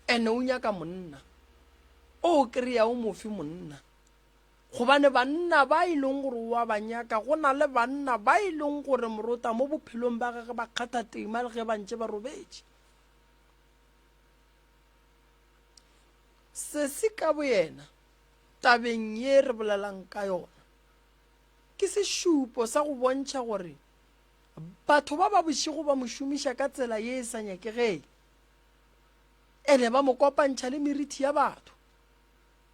ene o nyaka monna o kry-a o mofe monna. Gobane banna ba e leng gore o a ba nyaka, go na le banna ba e leng gore morota mo bophelong ba gage ba kgatha tema le ge ba ntše ba robetše. Sesi ka boyena tabeng ye re bolelang ka yona ke sešupo sa go bontšha gore batho ba ba bošego ba mo šomiša ka tsela ye e sa nyakegeng ene ba mo kopantšha le merithi ya batho.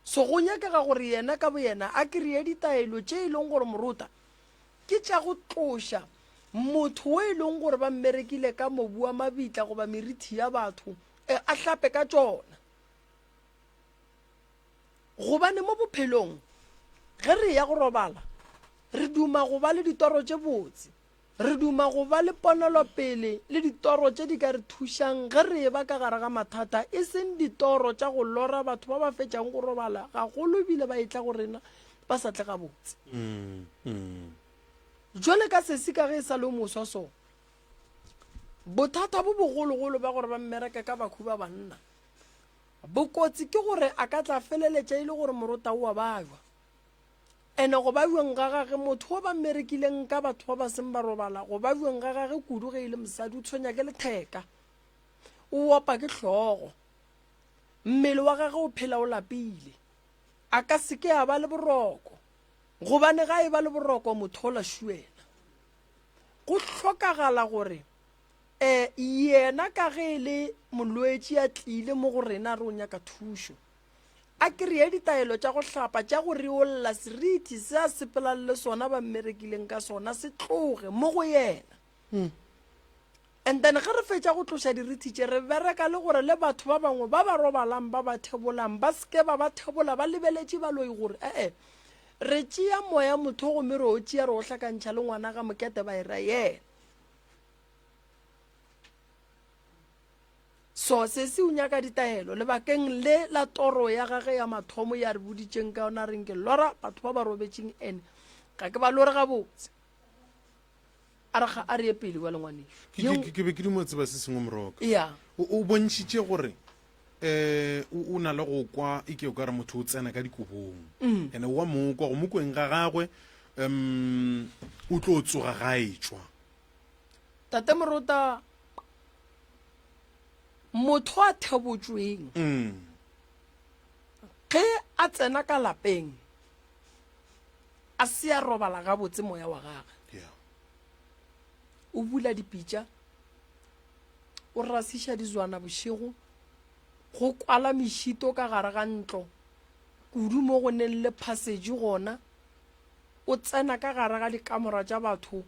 So go nyakega gore yena ka boyena a kreye ditaelo tše e leng gore morota ke tša go tloša motho wo e leng gore ba mmerekile ka mobu wa mabitla goba merithi ya batho e, a hlape ka tšona. Gobane mo bophelong ge re ya go robala re duma go ba le ditoro tše botse. Re duma go ba le ponelopele le ditoro tše di ka re thušang ge re eba ka gare ga mathata, e seng ditoro tša go lora batho ba ba fetšang go robala gagolo ebile ba etla go rena ba sa tle gabotse. Jwale ka sesi ka ge e sa le o moswa so, bothata bo bogologolo ba gore ba mmereke ka bakhu ba banna, bokotsi ke gore a ka tla feleletša e le gore morota o a bajwa. Ene go ba bjong ga gage motho wo ba mmerekileng ka batho ba ba seng ba robala, go ba bjong ga gage kudu ge e le mosadi, o tshwenya ke letheka, o opa ke hlogo, mmele wa gage o phela o lapile, a ka se ke a ba le boroko, gobane ga e ba le boroko motho ola šuena. Go hlokagala gore um yena ka ge e le molwetši a tlile mo go rena re o nyaka thušo, A kreye ditaelo tša go hlapa tša go riolla seriti se a sepelang le sona ba mmerekileng ka sona se tloge mo go yena. Hmm. And then ge re fetša go tloša dirithi tše re bereka le gore le batho ba bangwe ba ba robalang ba ba thebolang ba seke ba ba thebola ba lebeletše baloi gore ee re tšea moya motho gomme re o tšea re o hlakantšha le ngwana ga mokete ba e ra yena. So sesi o nyaka ditaelo lebakeng le la toro ya gage ya mathomo ya re boditšeng ka yona reng ke lora batho ba ba robetšeng ene ga ke ba lore gabotse a re ga a re ye pele wa lengwanešo Ke- ke ke be ke dimo tseba se sengwe moroka ya o o bontšhitše gore um o na le go kwa e ke o ka re motho o tsena ka dikobong Mm. ene wa mo kwa go mo kweng ga gagwe um o tlo tsoga ga e tšwa Tate Morota, motho a thebotšweng mm. ge a tsena ka lapeng a se a robala gabotse moya wa gage yeah. o bula dipitša o rasiša dizwana bošego go kwala mešito ka gare ga ntlo kudu mo go neng le passage gona o tsena ka gare ga dikamora tša batho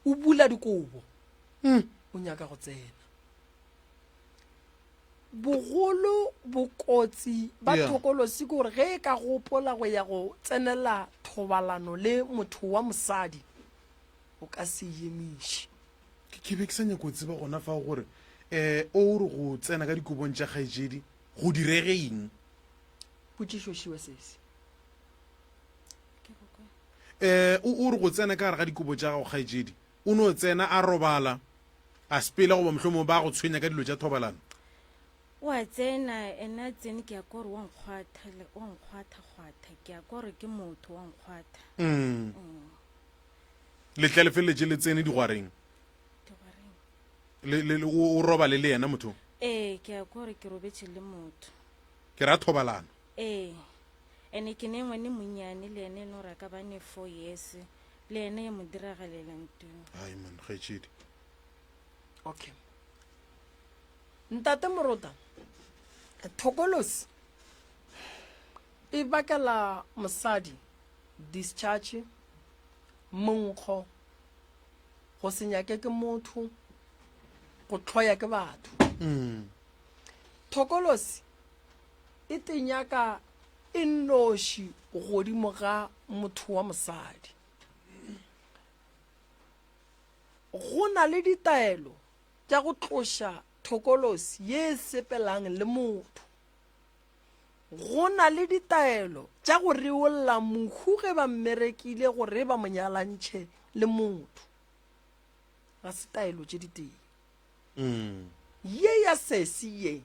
o bula dikobo mm. o nyaka go tsena bogolo bokotsi ba Yeah. thokolosi ke gore ge e ka gopola go ya go tsenela thobalano le motho wa mosadi o ka se emiše ke ke be ke sa nyako tseba gona fao gore um o re go tsena ka dikobong tša kgaetšedi go direge eng potšišo šiwe sese Ke go kwa. Um o o re go tsena ka gare ga dikobo tša gago kgaetšedi o no tsena a robala a sepela goba mohlomongwe ba go tshwenya ka dilo tša thobalano? O a tsena, ene a tsene ke ya kwa gore wa nkgwatha, le wa nkgwatha-kgwatha, ke ya kwa gore ke motho wa nkgwatha. Mm. Le tle le feleletše le tsene digwareng? Digwareng. Le, le, le, o, o robale le yena motho? Ee, ke ya kwa gore ke robetše le motho. Ke ra thobalano. Ee. Ene ke ne ngwane monnyane le ene no ra ka ba ne 4 years le ene ya mo diragalela nto. Ai man, kgaetšedi. Okay. Ntate Morota, thokolosi e bakela mosadi discharge, monkgo, go se nyake ke motho, go hloya ke batho. Mm. Thokolosi e tenyaka e nnoši godimo ga motho wa mosadi. Go na le ditaelo tša go tloša thokolosi ye e sepelang le motho. Go na le ditaelo tša go reolla mohu ge ba mmerekile gore ba mo nyalantšhe le motho. Ga se taelo tše ditee. Mm. Ye ya sesi ye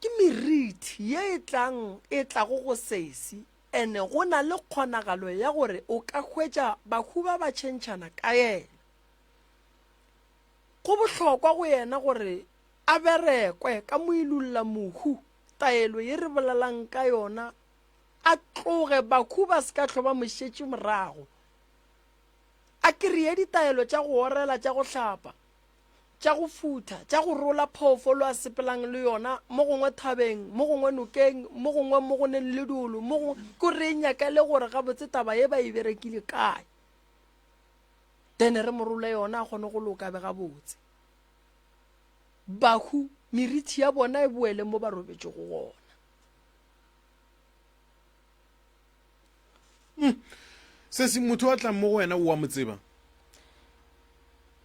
Ke merithi ye e tlang e tlago go sesi ene go na le kgonagalo ya gore o ka hwetša bahu ba ba tšhentšhana ka yena. Go bohlokwa go yena gore a berekwe ka moilulla mohu taelo ye re bolelang ka yona, a tloge bakhu ba se ka hlwa ba mo šetše morago. A kreye ditaelo tša go orela, tša go hlapa, tša go futha, tša go rola phoofolo a sepelang le yona, mo gongwe thabeng, mo gongwe nokeng, mo gongwe mo go neng le dolo, mo gongwe, ko re nyakele gore gabotse taba ye ba e berekile kae. Then re mo role yona a kgone go loka be gabotse. Bahu, merithi ya bona e boele mo ba robetšego gona. Hmm. Sesi, motho a tlang mo go wena o a mo tseba?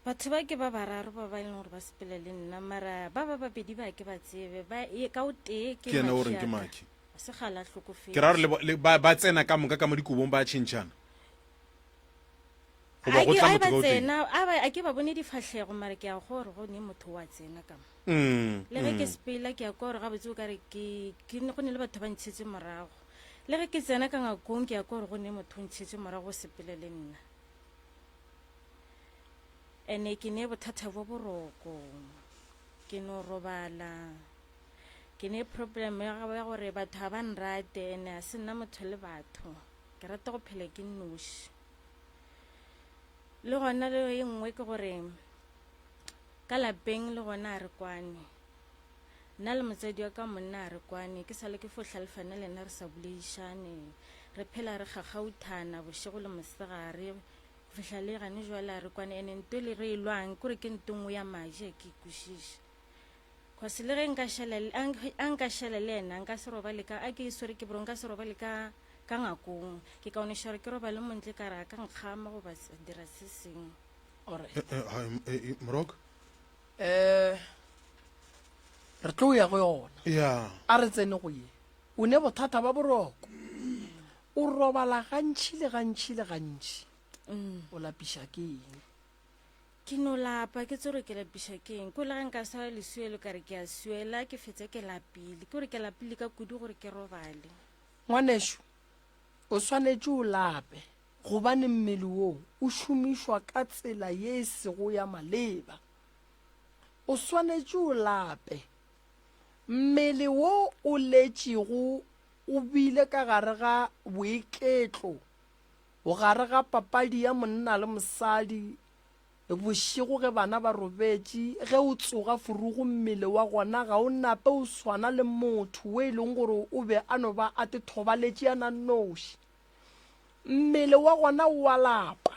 Batho ba ke ba bararo ba ba e leng gore ba sepela le nna, mara ba ba babedi ba ke ba tsebe, ba e, ka o tee ke Ke yena o reng ke Makhi Makhi. Se kgale a hlokofetše. Ke ra gore le bo- le ba, ba tsena ka moka ka mo dikobong ba tšhentšhana. Goba A go ke tla a motho ba ka o tee. tsena, a ba a ke ba bone difahlego mara ke a gore go ne motho wa tsena ka mo. Mm, Le ge ke mm. sepela ke a kwa gore gabotse o ka re ke ke go ne le batho ba ntšhetse morago. Le ge ke tsena ka ngakong ke a kwa gore go ne motho o ntšhetse morago o sepele le nna. Ene ke ne bothata bja boroko, ke no robala. Ke ne problem ya ya gore batho ga ba nrate ene a se nna motho le batho. Ke rata go phela ke nnoši. Le gona le e nngwe ke gore ka lapeng le gona a re kwane. Nna le motswadi wa ka monna a re kwane, ke sale ke fo hlalefane le yena re sa boledišane. Re phela re kgakgauthana bošego le mosegare go fihla le gane jwale a re kwane. Ene nto le re e lwang kore ke nto nngwe ya maji a ke e kwešiše. Cause le ge nka šala a nka šala le yena nka se robale ka a ke swere ke bro nka se robale ka ka ngakong. Ke kaoneša gore ke robale montle ka re a ka nkgama goba dira se sengwe. Alright. Eh, eh, hai, eh, eh, Morok? Eh, re tlo ya go yona. Ya. A re tsene go ye. O ne bothata ba boroko. O robala gantši le gantši le gantši. O lapiša ke eng? Ke no lapa, ke tsore ke lapiša ke eng. Ko le ge nka swara lesuelo ka re ke a suela, ke fetsa ke lapile. Ke gore ke lapile ka kudu gore ke robale. Ngwanešu, o swanetše o lape gobane mmele wo o šomišwa ka tsela ye e sego ya maleba. O swanetše o lape. Mmele wo o letšego o bile ka gare ga boiketlo, gare ga papadi ya monna le mosadi, Bošego ge bana ba robetše, ge o tsoga furugu mmele wa gona ga o nape o swana le motho wo e leng gore o be a no ba a te thobaletše a na nnoši. Mmele wa gona o a lapa,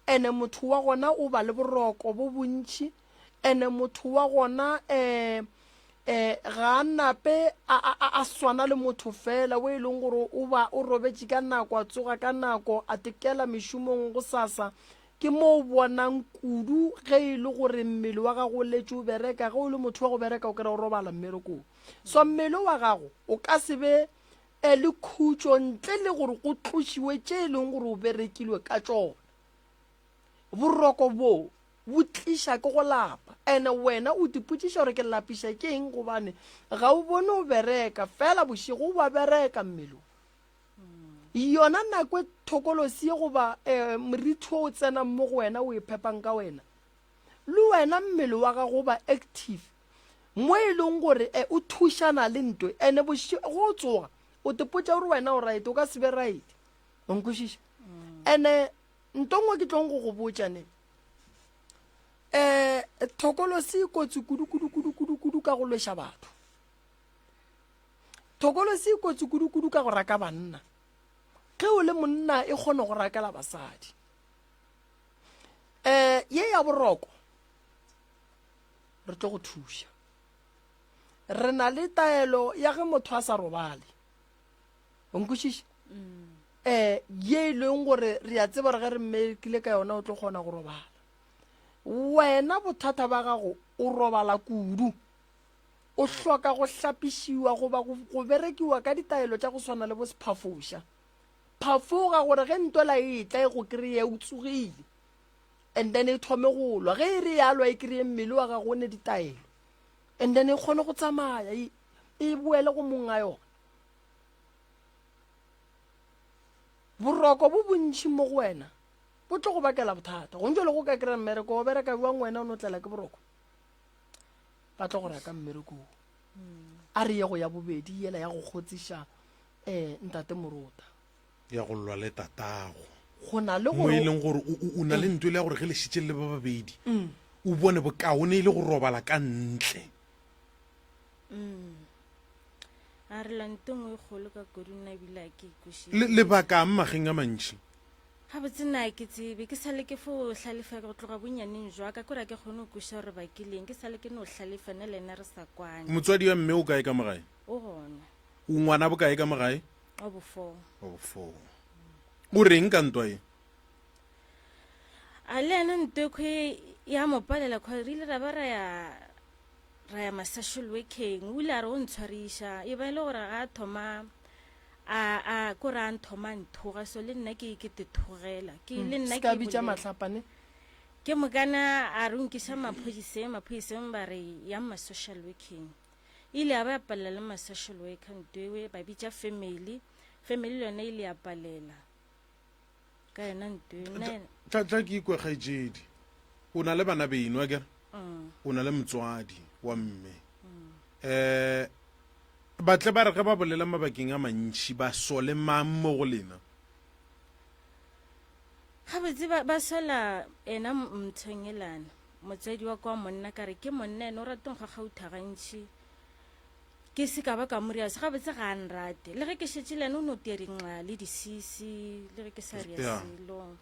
ene motho wa gona o ba le boroko bo bontši, ene motho wa gona um um ga a nape a, a, a swana le motho fela wo e leng gore o ba o robetše ka nako a tsoga ka nako a tekela mešomong gosasa. Ke mo o bonang kudu ge e le gore mmele wa gago o letše o bereka. Ge o le motho wa go bereka o kry-a o robala mmerekong. So mmele wa gago o ka se be eh, le khutšo ntle le gore go tlošiwe tše e leng gore o berekilwe ka tšona. Boroko bo bo tliša ke go lapa, ene wena o tipotšiša gore ke lapiša ke eng gobane ga o bone o bereka fela bošego o ba bereka mmele o. Yona nako e thokolosi ye goba um morithi wo o tsenang mo go wena o e phepang ka wena, le wena mmele wa gago o ba active mo e leng gore um o thušana le nto ene bošego go tsoga o tepotša gore wena o right o ka se be right o nkwešiša ene nto nngwe ke tlong go go botša ne um thokolosi e kotsi kudu kudu kudu kudu kudu ka go lweša batho Thokolosi e kotsi kudu-kudu ka go raka banna. Ge o le monna e kgone go rakela basadi. Um ye ya boroko re tlo go thuša. Re na le taelo ya ge motho a sa robale. O nkwešiša? Um ye e leng gore re a tseba gore ge re mmekile ka yona o tlo kgona go robala. Wena bothata ba gago o robala kudu. O hloka go hlapišiwa goba go, go berekiwa ka ditaelo tša go swana le bo sephafoša. Phafoga gore ge ntwela e etla e go kreye o tsogile and then e thome go lwa. Ge e re ya lwa e kreye mmele wa gago o ne ditaelo and then e kgone go tsamaya e, e boele go monga yona. Boroko bo bontši mo go wena bo tlo go bakela bothata. Go ntše le go ka kry-a mmereko o bereka bjang wena o no tlela ke boroko? Ba tlo go raka mmerekong. A re ye go ya bobedi yela ya go kgotsiša um ntate Morota. Ya go lwa le tatago. Go na le Mo e gore leng gore o, o, o na le nto e le ya gore ge le šetše le le ba babedi, o bone bokaone e le go robala ka ntle. A re lwa nto nngwe e kgolo ka kudu nna ebile a ke ikwešiše. Le, lebakang mageng a mantši? Gabotse nna ke tsebe, ke sale ke fo hlalefa go tloga bonnyaneng jwa ka, kore a ke kgone go kwešiša gore bakileng, ke sale ke no hlalefa nna le yena re sa kwane. Motswadi wa mme o kae ka mo gae? O gona. O ngwana bokae ka mo gae? Wa bofoo. Wa bofoo. O reng ka ntwa ye? A le yena ntwekhwe ya mo palela khwa re ile ra ba ra ya ra ya ma-social working o ile a re o ntshwariša e ba e le gore ga a thoma a a ko re a nthoma nthoga so le nna ke ke te thogela ke le nna Se ka ke bitša bolela. mahlapane. Ke mokana a re o nkiša maphodiseng maphodiseng ba re yang ma-social working e ile ya ba ya palela le ma-social worker ntwewe ba bitša family family le yone e ile ya palela ka yona ntwe nna ena- Tla tla ke ikwe kgaetšedi. O na le bana beno akere? Mm. O na le motswadi wa mme. Eh batle ba re ge ba bolela mabakeng a mantši ba sole mang mo go lena? Gabotse ba, ba sola ena mthongelana motswadi wa kwa monna ka re ke monna ene o rata go gagautha gantši ke se ka ba ka mo ria se gabotse ga a nrate le ge ke šetše le ene o no tia dinxa le disisi le ge ke sa ria Yeah. selo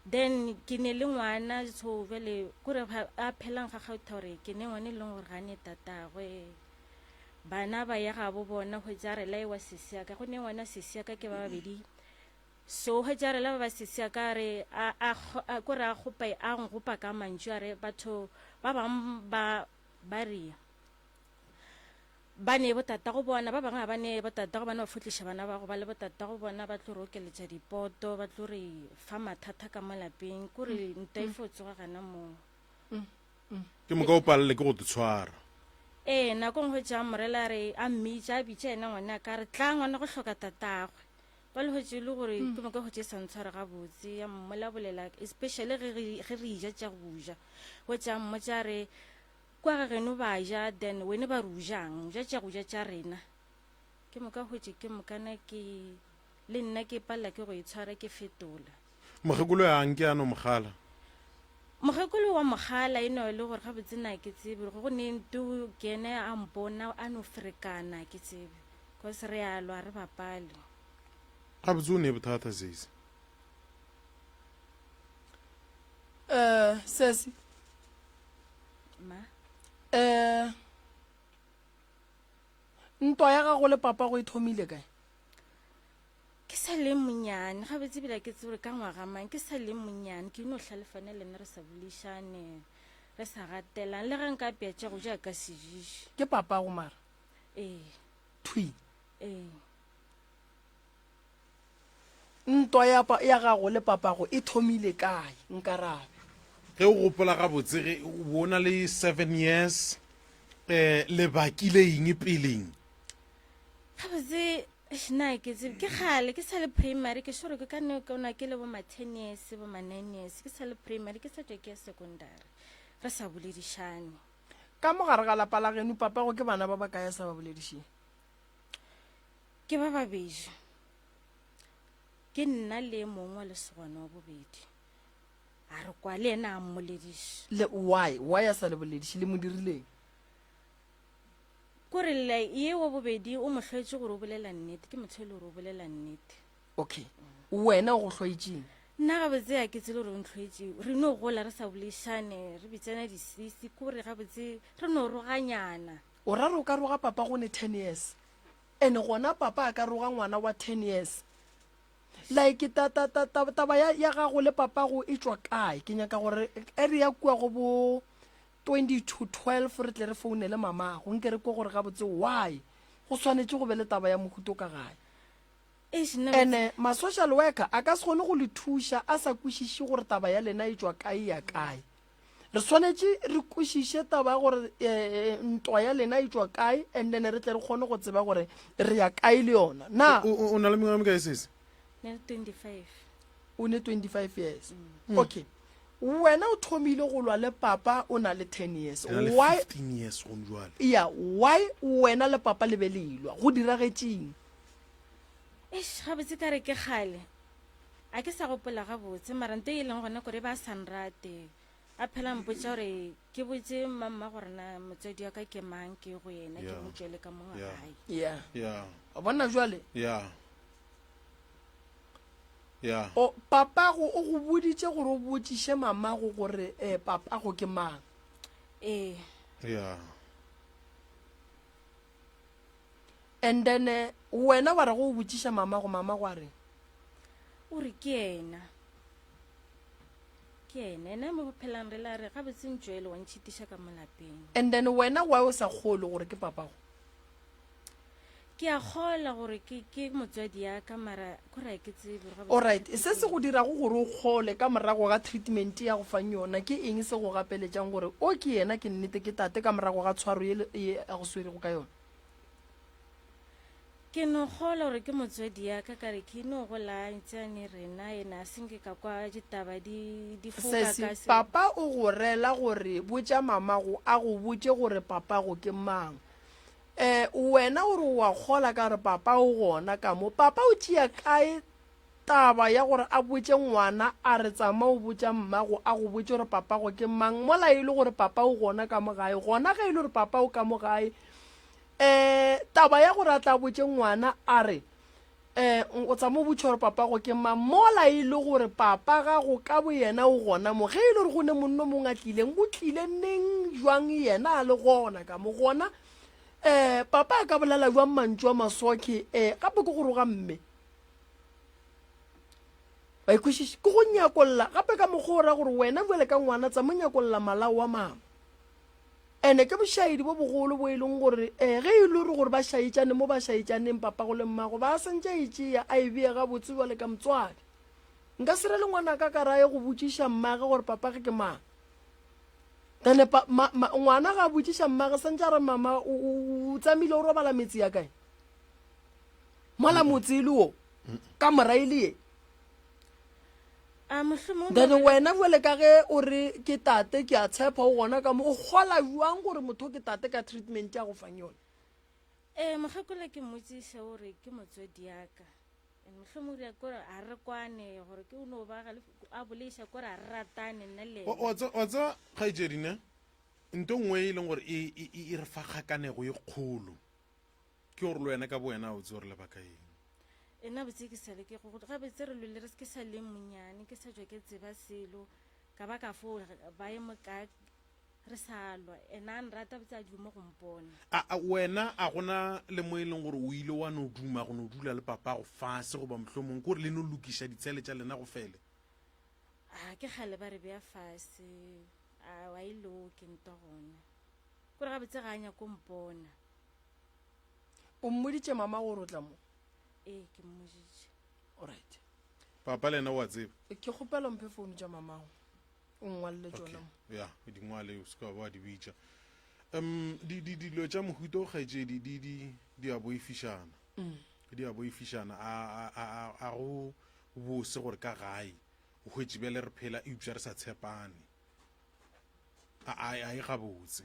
then ke ne le ngwana so jale kore a phelang ga gautha gore ke ne ngwana e leng gore ga ne tatagwe bana ba ya gabo bona hwetša re laewa sesi ya ka go ne ngwana sesi ya ka ke ba babedi so hwetša re la ba ba sesi ya ka re a a kore a gopa a ngopa ka mantšu a re batho ba bang ba ba re Ba ne botatago bona, ba bangwe ga ba ne botatago bona, ba fo tliša bana ba go ba le botatago bona, ba tlo re okeletša dipoto, ba tlo re fa mathata ka mo lapeng, ko re ntwa e fo tsoga gana moo. Ke moka o palele ke go te tshwara. Ee, nako nngwe hwetša Morela a re a mmitša, a bitša yena ngwana ka re tla ngwana go hloka tatagwe. Ba le hwetše e le gore ke moka hwetše e sa ntshware gabotse, ya mmolabolela especially ge re ge re ja tša go ja. Hwetša a mmotša a re Kwa ga geno ba ja, then wene ba re o jang? O ja tša go ja tša rena. Ke moka hwetše ke mokana ke le nna ke palela ke go e tshwara ke fetola. Mokgekolo ya nke a no mogala. Mokgekolo wa mogala e no e le gore gabotse na ke tsebe gore go ne nto ke ene a mpona a no ferekana ke tsebe cause re a lwa re bapale. Gabotse o ne bothata sesi. Eh, sesi. Ma. Eh, ntwa ya gago le papago e thomile kae? Ke sa le monyane, gabotse ebile ke tsebe gore ka ngwaga mang, ke sa le monyane, ke no hlalefane le nna re sa boledišane, re sa gatelane, le ge nka apea tša go ja a ka se ješe. Ke papago mara? Ee. Thwi? Ee. Ntwa ya, ya gago le papago e thomile kae? Nkarabe. Ge o gopola gabotse ge o bo o na le seven years, um le bakile eng peleng? Gabotse, eish, na ke tsebe, ke kgale ke sa le primary, ke sure ke ka nne ka ona ke le bo ma ten years, bo ma nine years, ke sa le primary, ke sa tšwa ke ya secondary, re sa boledišane. Ka mo gare ga lapa la geno, papago ke bana ba bakae a sa ba boledišeng? Ke ba babedi. Ke nna le e mongwe wa lesogana wa bobedi. A re kwa le yena a mmolediše. Le why? Why a sa le bolediše? Le mo dirileng? Kore le ye wa bobedi o mo hloetše gore o bolela nnete. Ke motho e le gore o bolela nnete. Okay. Wena o go hloetšeng? Nna gabotse a ke tsebe gore o ntlhoetše. Re no gola re sa boledišane, re bitsana disisi, kore gabotse re no roganyana. O ra re o ka roga papa go ne 10 years? And gona papa a ka roga ngwana wa 10 years? Like ta ta ta ta taba ya ya gago le papago e tšwa kae? Ke nyaka gore e re ya kua go bo 20 to 12 re tle re founele mamago nke re kwe gore gabotse why go swanetše go be le taba ya mohuto ka gae. Eish, nna Ene ma social worker a ka se kgone go le thuša a sa kwešiše gore taba ya lena e tšwa kae ya kae. Re swanetše re kwešiše taba ya gore eh, ntwa ya lena e tšwa kae and then re tle re kgone go tseba gore re ya kae le yona. Na O, o, o na le mengwaga e mekae sesi? Ne le 25. o ne 25 years? Okay. Wena o thomile go lwa le papa o na le 10 years. Ke na le Why 15 years gone jwale. Yeah, why wena le papa le be le elwa? Go diragetšeng? Eish, gabotse ka re ke kgale. A ke sa gopola gabotse, mara nto e leng gona kore ba sa nrate. A phela mpotša gore ke botše mmamma gore na motswadi wa ka ke mang, ke go yena, ke Yeah. mo tšwele ka mo Yeah. gae. Yeah. Yeah. Wa bona jwale? Yeah. Yeah. O, papago o go boditše gore o botšiše mamago gore eh, papago ke mang. Ee. Yeah. And then eh, wena wa re go o botšiša mamago, mamago a reng? O re ke yena. Ke yena. Yena mo bophelang re la re gabotse ntšwele wa ntšhitiša ka mo lapeng. And then wena why o sa kgolwe gore ke papago? Ke a kgola gore ke ke motswadi ya ka mara kore ga ke tsebe gore gabotse Alright, se se go dirago gore o kgole ka morago ga treatment ya go fang yona ke eng se go gapeletšang gore o ke yena ke nnete ke tate ka morago ga tshwaro ye ye a go swerego ka yona? Ke no kgola gore ke motswadi ya ka ka re ke no gola ntšane rena ena a senke ka kwa ditaba di di foka Sesi, ka se. papa o go rela gore botša mamago a go botše gore papago ke mang. Eh, wena o re o a kgola ka gore papa o gona ka mo. Papa o tšea kae taba ya gore a botše ngwana a re tsama o botša mmago a go botše gore papago ke mang mola e le gore papa o gona ka mo gae. Gona ge e le gore papa o ka mo gae, eh, taba ya gore a tla botše ngwana a re eh, o tsama o botša gore papago ke mang mola e le gore papa gago ka boyena o gona mo. Ge e le gore go ne monno mongwe a tlileng, o tlile neng jwang yena a le gona ka mo. Gona Eh, papa a ka bolela jwang mantšu a masokhe? Eh, gape ke go roga mme. Wa ikwešiša? Ke go nyakolla gape ka mokgwa o ra gore wena bjale ka ngwana tsa mo nyakolla malao wa mama. Ene ke bošaedi bo bogolo bo e leng gore eh, ge e le gore gore ba šaetšane mo ba šaetšaneng papago le mmago ba santše a e tšea a e bea gabotse bjale ka motswadi. Nka se re le ngwanaka ka raye go botšiša mmage gore papage ke mang. Then pa, ma, ma, ngwana ga a botšiša mmage santše a re mama o, o, o tsamile o robala metse ya kae? Mola motse e le wo, ka mora e le ye. A mohlomong Then ba re- wena bjale ka ge o re ke tate ke a tshepa o gona ka mo o kgola jwang gore motho ke tate ka treatment ya go fang yone? Ee, mokgekolo ke mmotšiše o re ke motswadi ya ka. And mohlomong re kore a re kwane gore ke o no ba a boleiša kore a re ratane nna le Wa- wa tse- wa tseba kgaetšedi ne nto nngwe e leng gore e, e, e e re fa kgakanego e kgolo ke gore le wena ka bo wena o tse gore lebaka eng nna botse ke sale ke go gabotse re lwele re ke sa le monyane ke sa tšwa ke tseba selo ka ba ka fo ba ye mo ka Re sa lwa. Ena a nrata botse a duma go mpona. A, a wena a gona le mo e leng gore o ile wa no duma go no dula le papago fase goba mohlomong ke gore le no lokiša ditshele tša lena go fele? A ke kgale ba re bea fase. A wa e loke ntwa gona. Kore gabotse ga a nyako mpona. O mmoditše mama gore o tla mo? Ee, ke mmoditše. Alright. Papa le yena o a tseba? Ke kgopela o mphe founu tša mamago. O nngwalele tšona mo. Ya, di ngwale o se ka wa di bitša. Um di di dilo tša mohuta o kgaetšedi di di di a boifišana. Mm. Di a boifišana a a a a go bose gore ka gae o hwetše bjale re phela eupša re sa tshepane. A a a e gabotse.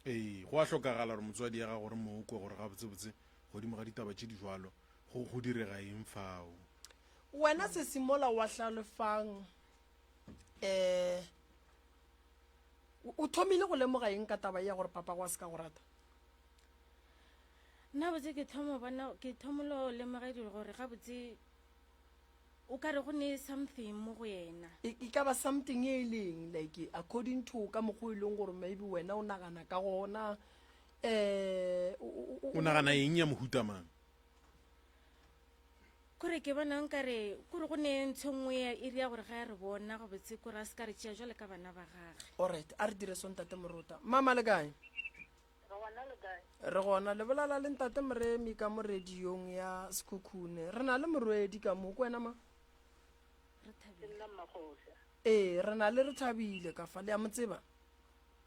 Ee, go a hlokagala gore motswadi ya gago re mo kwe gore gabotsebotse godimo ga ditaba tše di jwalo go go direga eng fao. Wena sesi mola wa hlalefang eh o thomile go lemoga eng ka taba ya gore papa go a se ka go rata? Nna botse ke thoma bona ke thomolo lemoga dilo gore gabotse o ka re go ne something mo go yena. E, e ka ba something e leng like according to ka mokgwa e leng gore maybe wena o nagana ka gona eh o nagana eng ya mohuta mang? Kore ke bona nkare kore go ne ntho nngwe ya iri ya gore ga ya re bona gabotse kore a se ka re tšea jwale ka bana ba gage. Alright, a re dire so ntate Morota. Mama le kae? Re gona le kae? Re gona le bolala le ntate Moremi ka mo radiong ya Sekhukhune. Re na le morwedi ka mo, ke wena ma? Re Ke thabile. nna Mmakgoša. Ee, re na le Rethabile ka fa, le a mo tseba?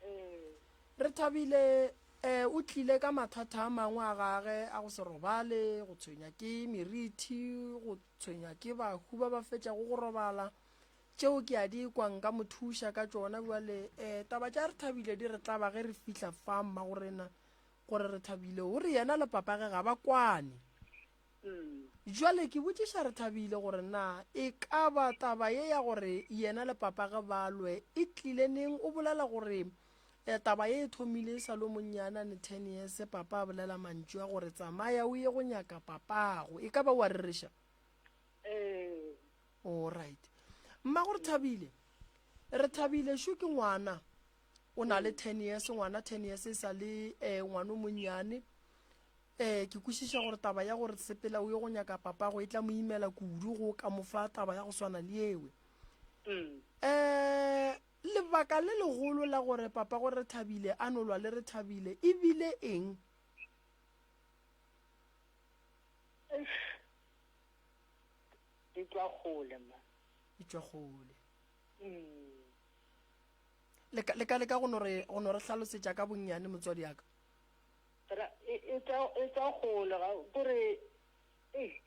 Ee. Rethabile um o tlile ka mathata a mangwe a gage a go se robale, go tshwenya ke merithi, go tshwenya ke bahu ba ba fetšago go robala. Tšeo ke a di kwa nka mo thuša ka tšona bjale. Um taba tša Rethabile di re tlaba ge re fihla fa mmagorena gore Rethabile o re yena le papage ga ba kwane. Bjale ke botšiša Rethabile gore na e ka ba taba ye ya gore yena le papage ba lwe e tlile neng. O bolela gore um taba ye e thomile e sa le o monnyane a ne ten years papa a bolela mantšu a gore tsamaya o ye go nyaka papago. E ka ba o a rereša? Ee. All right. Mmago Rethabile, Rethabile šo ke ngwana o na le 10 years, ngwana 10 years e sa le eh, ngwana o monnyane. Eh, ke kwešiša gore taba ya gore sepela o ye go nyaka papago e tla mo imela kudu go ka mo fa taba ya go swana le ewe. Mm. Eh, lebaka le legolo la gore papago Rethabile a no lwa le Rethabile e bile eng? Eish. E tšwa kgole ma. E tšwa kgole. Mm. Le ka le ka leka go no re go no re hlalosetša ka bonnyane motswadi ya ka. Ra e e tšwa e tšwa kgole ga kore ei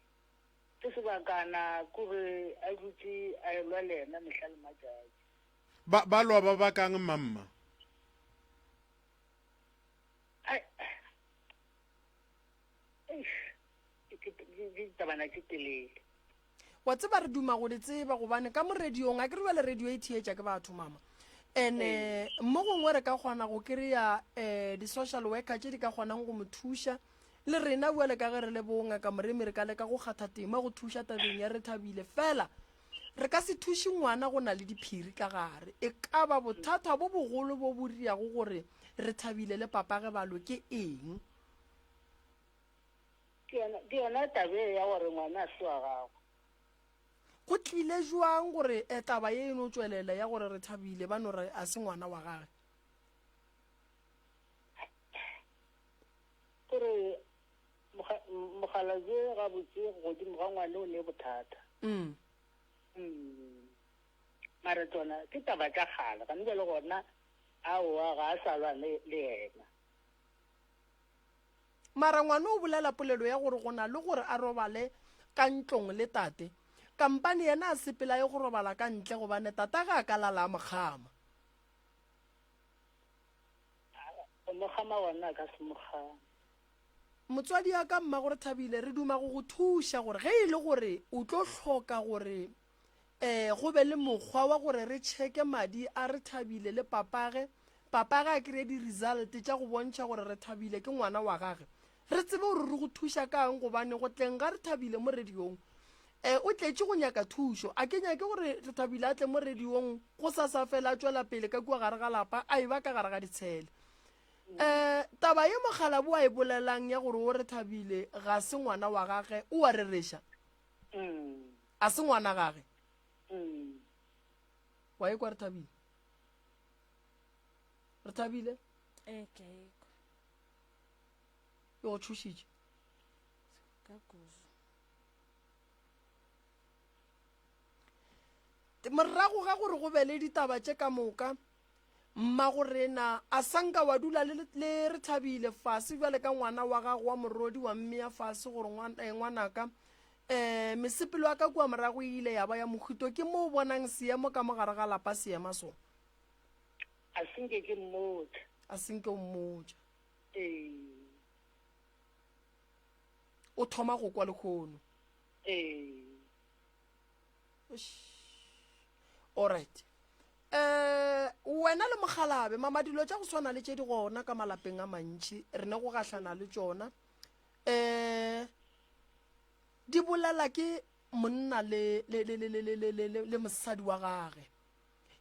ke sebakana kore a dutše a elwa le yena mehla le matšatši. Ba ba lwa ba bakang mamma? Ai eish Ke ditabana tše telele. Wa tseba re duma go di tseba gobane ka mo radiong a ke re bjale radio e theetša ke batho mama and-e mo gongwe re ka kgona go kry-a um di-social worker tše di ka kgonang go mo thuša le rena bjale ka ge re le bo ngaka Moremi re ka leka go kgatha tema go thuša tabeng ya Rethabile fela re ka se thuše ngwana go na le diphiri ka gare e ka ba bothata bo bogolo bo bo riago gore Rethabile le papage ba lwe ke eng? Ke yona, ke yona taba e ya gore ngwana a se wa gagwe. Go tlile jwang gore eh, taba ye e no tšwelela ya gore Rethabile ba no re a se ngwana wa gage? Gore mokgalabje gabotse godimo ga ngwana o ne bothata. Mm. Mm. Mara tsona ke taba tša kgale, gane bjale gona aowa ga a sa lwa le yena. Mara ngwana o bolela polelo ya gore go na le gore a robale ka ntlong le tate, kampane yena a sepela a ye go robala ka ntle gobane tata ge a ka lala a mo kgama. Go mo kgama gona a ka se mo kgame. Motswadi ya ka mmago Rethabile re duma go go thuša gore ge e le gore o tlo hloka gore um go be le mokgwa wa gore re checke madi a Rethabile le papage, papage a kry-e di-result tša go bontšha gore Rethabile ke ngwana wa gage, re tsebe gore re go thuša kang gobane go tleng ga Rethabile mo radiong um o tletše go nyaka thušo. A ke nyake gore Rethabile a tle mo radiong go sa sa fela a tšwela pele ka kua gare ga lapa a e ba ka gare ga ditshele. Um taba ye mokgalabo a e bolelang ya gore o Rethabile ga se ngwana wa gage o a rereša? A se ngwana gage? Wa ekwa Rethabile? Rethabile? Ee, ke a ekwa. E go tšhošitše? Ka kudu. Morago ga gore go be le ditaba tše ka moka, Mmagorena a sa nka wa dula le, le Rethabile fase bjale ka ngwana wa gago wa morodi wa mmea fase gore eh, ngwanaka eh, mesepelo ya ka kua morago e ile ya ba ya mohuto ke mo o bonang seemo ka mo gare ga lapa seema so. A se nke ke mmotša. A se nke o mmotša. Ee. O thoma go kwa lekgono. Ee. Alright. Eh, wena le mokgalabe, mama dilo tša go swana le tše di gona ka malapeng a mantši, re ne go gahlana le tšona. Eh, di bolela ke monna le le le le le le le le mosadi wa gage.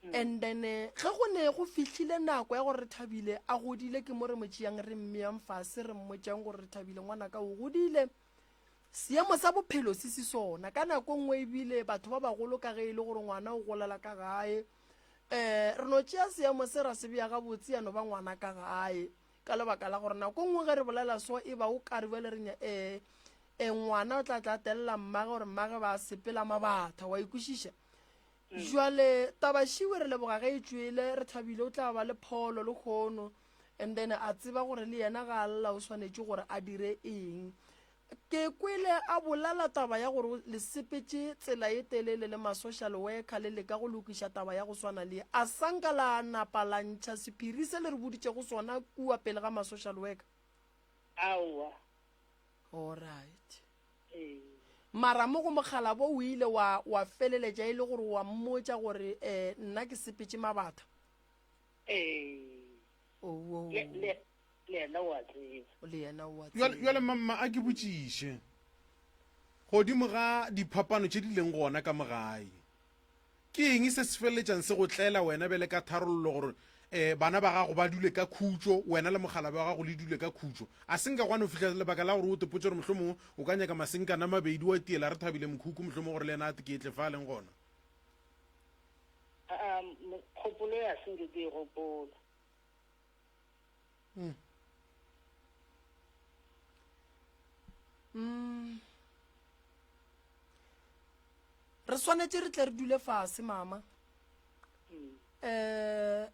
Mm. And then eh, ge go ne go fihlile nako ya gore re thabile a godile ke mo re mo tšeang re mmeyang fase re mmotšang gore re thabile ngwanaka o godile. Seemo sa bophelo se se sona. Ka nako nngwe ebile batho ba bagolo ka ge e le gore ngwana o golela ka gae, um re no tšea seemo se ra se bea gabotse ya no ba ngwana ka gae ka lebaka la gore nako nngwe ge re bolela so e ba o kare bjale re um um ngwana o tla tla telela mmage gore mmage ba sepela mabatha wa ikwešiša mm. jwale tabašiwe re leboga ge e tšwele re thabile o tla ba le pholo le kgono and then a tseba gore le yena ga a lla o swanetše gore a dire eng. Ke kwele a bolela taba ya gore le sepetše tsela ye telele le ma-social worker le leka go lokiša taba ya go swana le ye. A sa nka la napa la ntšha sephiri se le re boditšego sona kua pele ga ma-social worker? Aowa. Alright. Ee. Mara mo go mokgalabo o ile wa, wa feleletša e le gore wa mmotša gore eh, nna ke sepetše mabatha? Ee. Oh, Le, le, Le yena o a tseba. Le yena o a Bjale, tseba. bjale mamma a ke botšiše, godimo ga diphapano tše di leng gona ka mo gae, ke eng se se feleletšang se go tlela wena bjale ka tharollo gore um bana ba gago ba dule ka khutšo, wena le mokgalabje wa gago le dule ka khutšo? A se nka gwa no fihla lebaka la gore o tepotše gore mohlomongwe o ka nyaka masenkana a mabedi wa tiela Rethabile mokhukhu mohlomongwe gore le yena a ketle fa a leng gona? Aa, kgopolo ya se nke ke e gopola. Mm. Mm. Re swanetše re tle re dule fase mama. Eh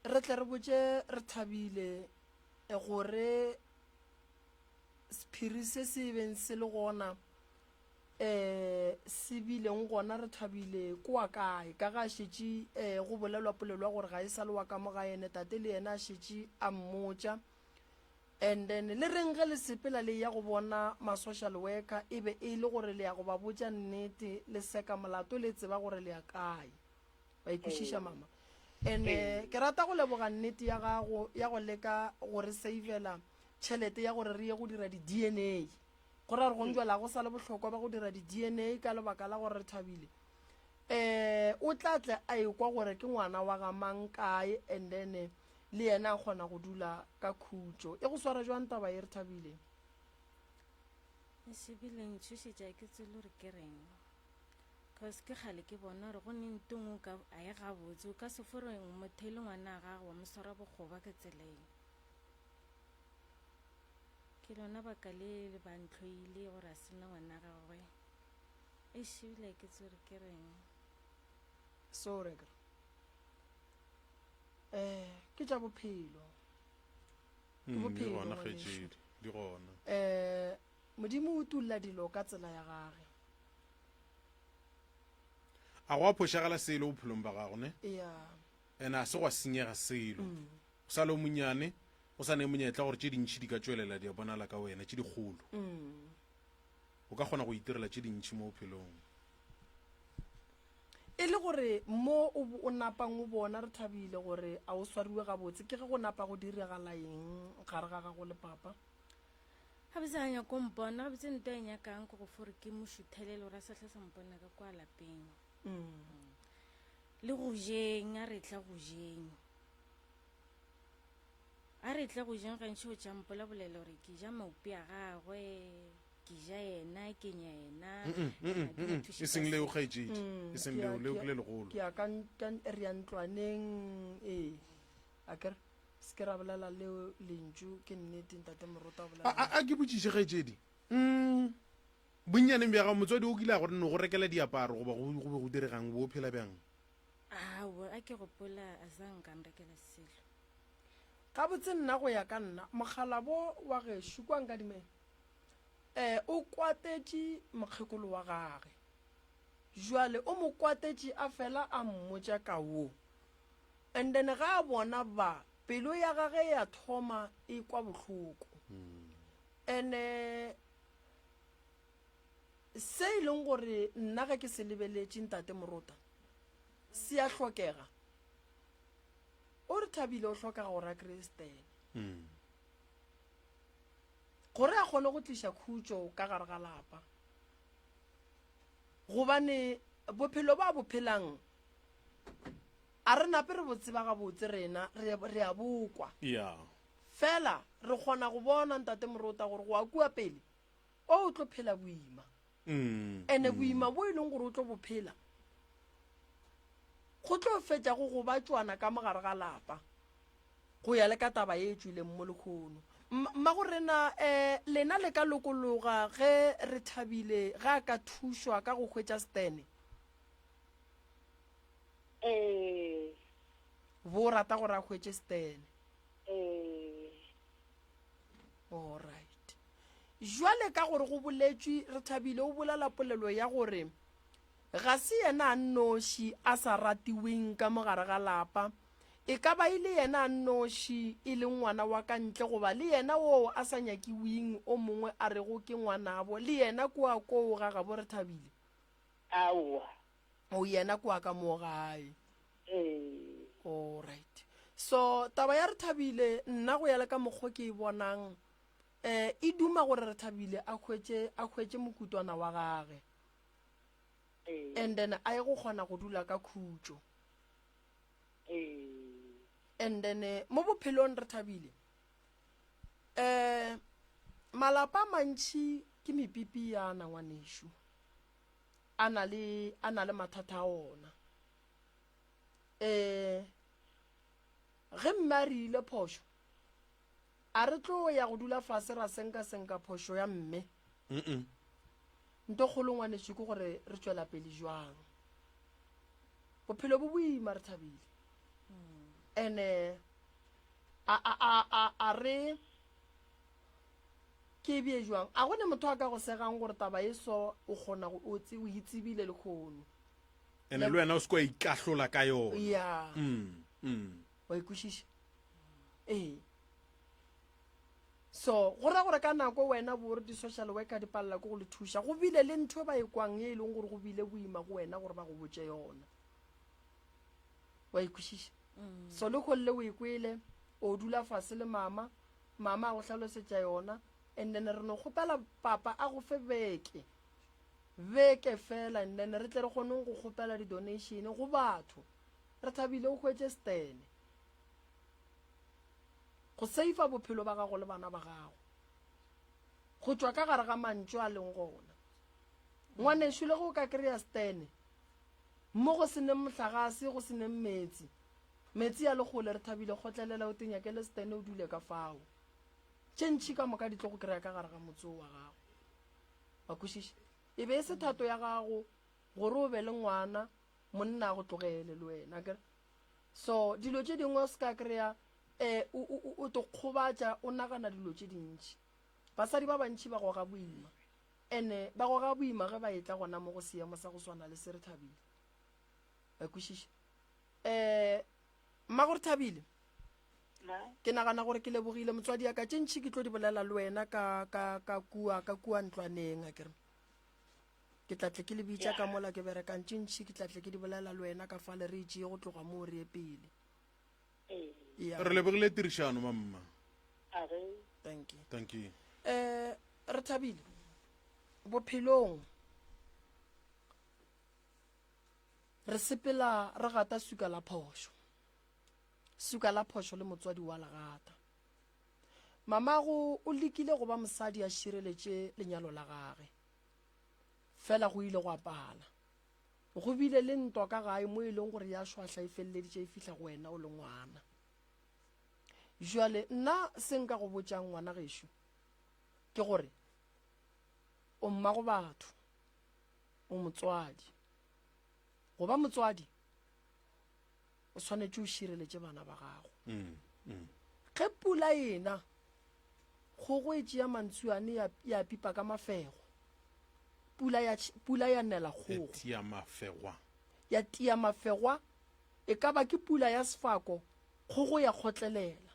re tle re botše re thabile eh, gore sephiri se se beng se le gona um se bileng gona re thabile kwa kae ka ga a šetše um go bolelwa polelo ya gore ga e sa le wa ka mo ga ene tate le yena a šetše a mmotša and then le reng ge le sepela le ya go bona ma-social worker e be e le gore le ya go ba botša nnete le seka molato le tseba gore le ya kae wa ikwešiša mama and ke rata go leboga nnete ya gago ya go leka go re savela tšhelete ya gore re ye go dira di-dna Go ra gore gong jwale ga go sa le bohlokwa ba go dira di-DNA ka lebaka la gore Rethabile um o tla tle a ekwa gore ke ngwana wa ga mang kae and then le yena a kgona go dula ka khutšo. E go swara jwang taba ye Rethabile? E šebile ntšhošetša ke tsebe gore ke reng cause ke kgale ke bona gore go ne nto nngwe ka a e gabotse o ka se fo re motho e le ngwana a gago wa mo swara bokgoba ka tsela eng. Ke lona baka le le ba ntlhoile gore a se nna ngwana gagwe. Eish ebile ke tsore ke reng. Sorry girl. Eh, ke tša bophelo. Ke Mm, di bophelo gona ngwanešu. kgaetšedi, di gona. Eh, Modimo o utolla dilo ka tsela ya gage. A go a phošagala selo bophelong ba gago ne? Ya. Ene a se gwa senyega selo. O sa le o monyane, o sa ne monyetla gore tše dintši di ka tšwelela di a bonala ka wena, tše dikgolo. O ka kgona go itirela tše dintši mo bophelong. E le gore mo o, o napang o bona re thabile gore a o swariwe gabotse, ke ge go napa go diregala eng gare ga gago le papa? Gabotse ga nyako mpona, gabotse nto e nyakang ke go fo gore ke mo šuthelele gore a sa hle sa mpona ka kwa lapeng. Le go jeng, a re tla go jeng. A re tle go jeng gantši o tša mpolabolela gore ke ja maupi a gagwe, ke ja yena, ke nya yena. E seng leo kgaetšedi, e seng leo, leo ke le legolo. Ke ya ka, ka re ya ntlwaneng, ee. A ke re, se ke ra bolela leo lentšu, ke nnete ntate Moruta o bolela. A, a, a ke botšiše kgaetšedi, mm, bonnyaneng bja gago motswadi o kile a go no go rekela diaparo goba go, go be go diregang, o be o phela bjang? Aowa, a ke gopola a sa nka nrekela selo. Gabotse nna go ya ka nna, mokgalabo wa gešo kua Nkadimeng um o kwatetše mokgekolo wa gage. Jwale o mo kwatetše a fela a mmotša ka wo. And then ga a bona ba, pelo ya gage ya thoma e kwa bohloko. And se e leng gore nna ge ke se lebeletše ntate Morota, se a hlokega. O re thabile o hloka gore a kreye Stene. Gore a kgone go tliša khutšo ka gare ga lapa. Gobane bophelo ba bo phelang a re nape re bo tseba gabotse rena re, re a bokwa. Yeah. Fela re kgona go bona ntate Morota gore go a kua pele o o tlo phela boima. Ene boima bo e leng gore o tlo bo phela go tlo fetša go gobatšwana ka mogare ga lapa go ya le ka taba ye e tšwileng mo lekgono. Mmago rena um lena le ka lokologa ge re thabile ge a ka thušwa ka go hwetša Stene? Ee. Bo rata gore a hwetše Stene? Ee. Alright. Jwale ka gore go boletšwe, Rethabile o bolela polelo ya gore ga se yena a nnoši a sa ratiweng ka mo gare ga lapa. E ka ba e le yena a nnoši e leng ngwana wa ka ntle goba le yena woo a sa nyakiweng o mongwe a rego ke ngwanabo le yena kua koo ga gabo Rethabile. Aowa. O yena kua ka moo gae. Ee. All right. So taba ya Rethabile nna go ya le ka mokgo ke e bonang um e duma gore Rethabile a hwetše a hwetše mokutwana wa gage. Ee. And then a ye go kgona go dula ka khutšo. Ee. And then eh, mo bophelong Rethabile um malapa a mantši ke mepipi yana ngwanešu a na le a na le mathata a ona. Um ge mme a re ile phošo a re tlo ya go dula fase ra senkasenka phošo ya mme. Nto kgolo ngwanešu ke gore re tšwela pele jwang. Bophelo bo boima re thabile. Ene a a a a a re ke e bee jwang a go ne motho a ka go segang gore taba e so o kgona go o tse o itsebile lekgono. Ene le wena o se kwa ikahlola ka yona. Ya. Mm, mm. Wa ikwešiša? Ee. So go ra gore ka nako wena bo re di-social worker di palela ke go le thuša, go bile le ntho e ba e kwang ye e leng gore go bile boima go wena gore ba go botše yona. Wa ikwešiša? So le kgolle o e kwele, o dula fase le mama, mama a go hlalosetša yona, and then re no kgopela papa a go fe beke, beke fela, and then re tle re kgoneng go kgopela di-donation go batho. Re thabile o hwetše stene. Go seifa bophelo ba gago le bana ba gago. Go tšwa ka gare ga mantšu a leng gona. Ngwanešu le ge o ka kry-a stene, mo go se neng mohlagase, go se neng meetse, meetse a le kgole, re thabile kgotlelela o tenyakele stene o dule ka fao. Tše ntši ka moka di tlo go kry-a ka gare ga motse wo wa gago. Wa kwešiša? E be e se thato ya gago gore o be le ngwana, monna a go tlogele le wena, akere? So dilo tše dingwe o se ka kry-a um o, o, o to kgobatša o nagana dilo tše dintši. Basadi ba bantši ba goga boima, ene ba goga boima ge ba etla gona mo go seemo sa go swana le se re thabile. Wa kwešiša? Um mmago re thabile, ke nagana gore ke lebogile motswadi ya ka tše ntši ke tlo di bolela le wena ka, ka, ka kua, ka kua ntlwaneng akere. Ke tla tle ke le bitša ka mola ke berekang tše ntši ke tla tle ke di bolela le wena ka fale re e tšee go tloga moo re ye pele. Ya. Re lebogile tirišano mamma. Thank you. Thank you. Eh, re thabile bophelong re sepela re gata suka la phošo suka la phošo le motswadi wa legata mamago o lekile go ba mosadi a šireletše lenyalo la gage Fela go ile gwa pala. Go bile le ntwa ka gae mo e leng gore ya šwahla e feleleditše e fihla go wena o le ngwana. Jwale nna se nka go botšang ngwana gešo ke gore o mmago batho, o motswadi. Go ba motswadi o swanetše o šireletše bana ba gago. Mm, mm. Ge pula ena, kgogo e tšea mantsuane ya, ya pipa ka mafego. Pula ya, pula ya nela kgogo. Ya tia mafegwa. Ya tia mafegwa, e ka ba ke pula ya sefako, kgogo ya kgotlelela.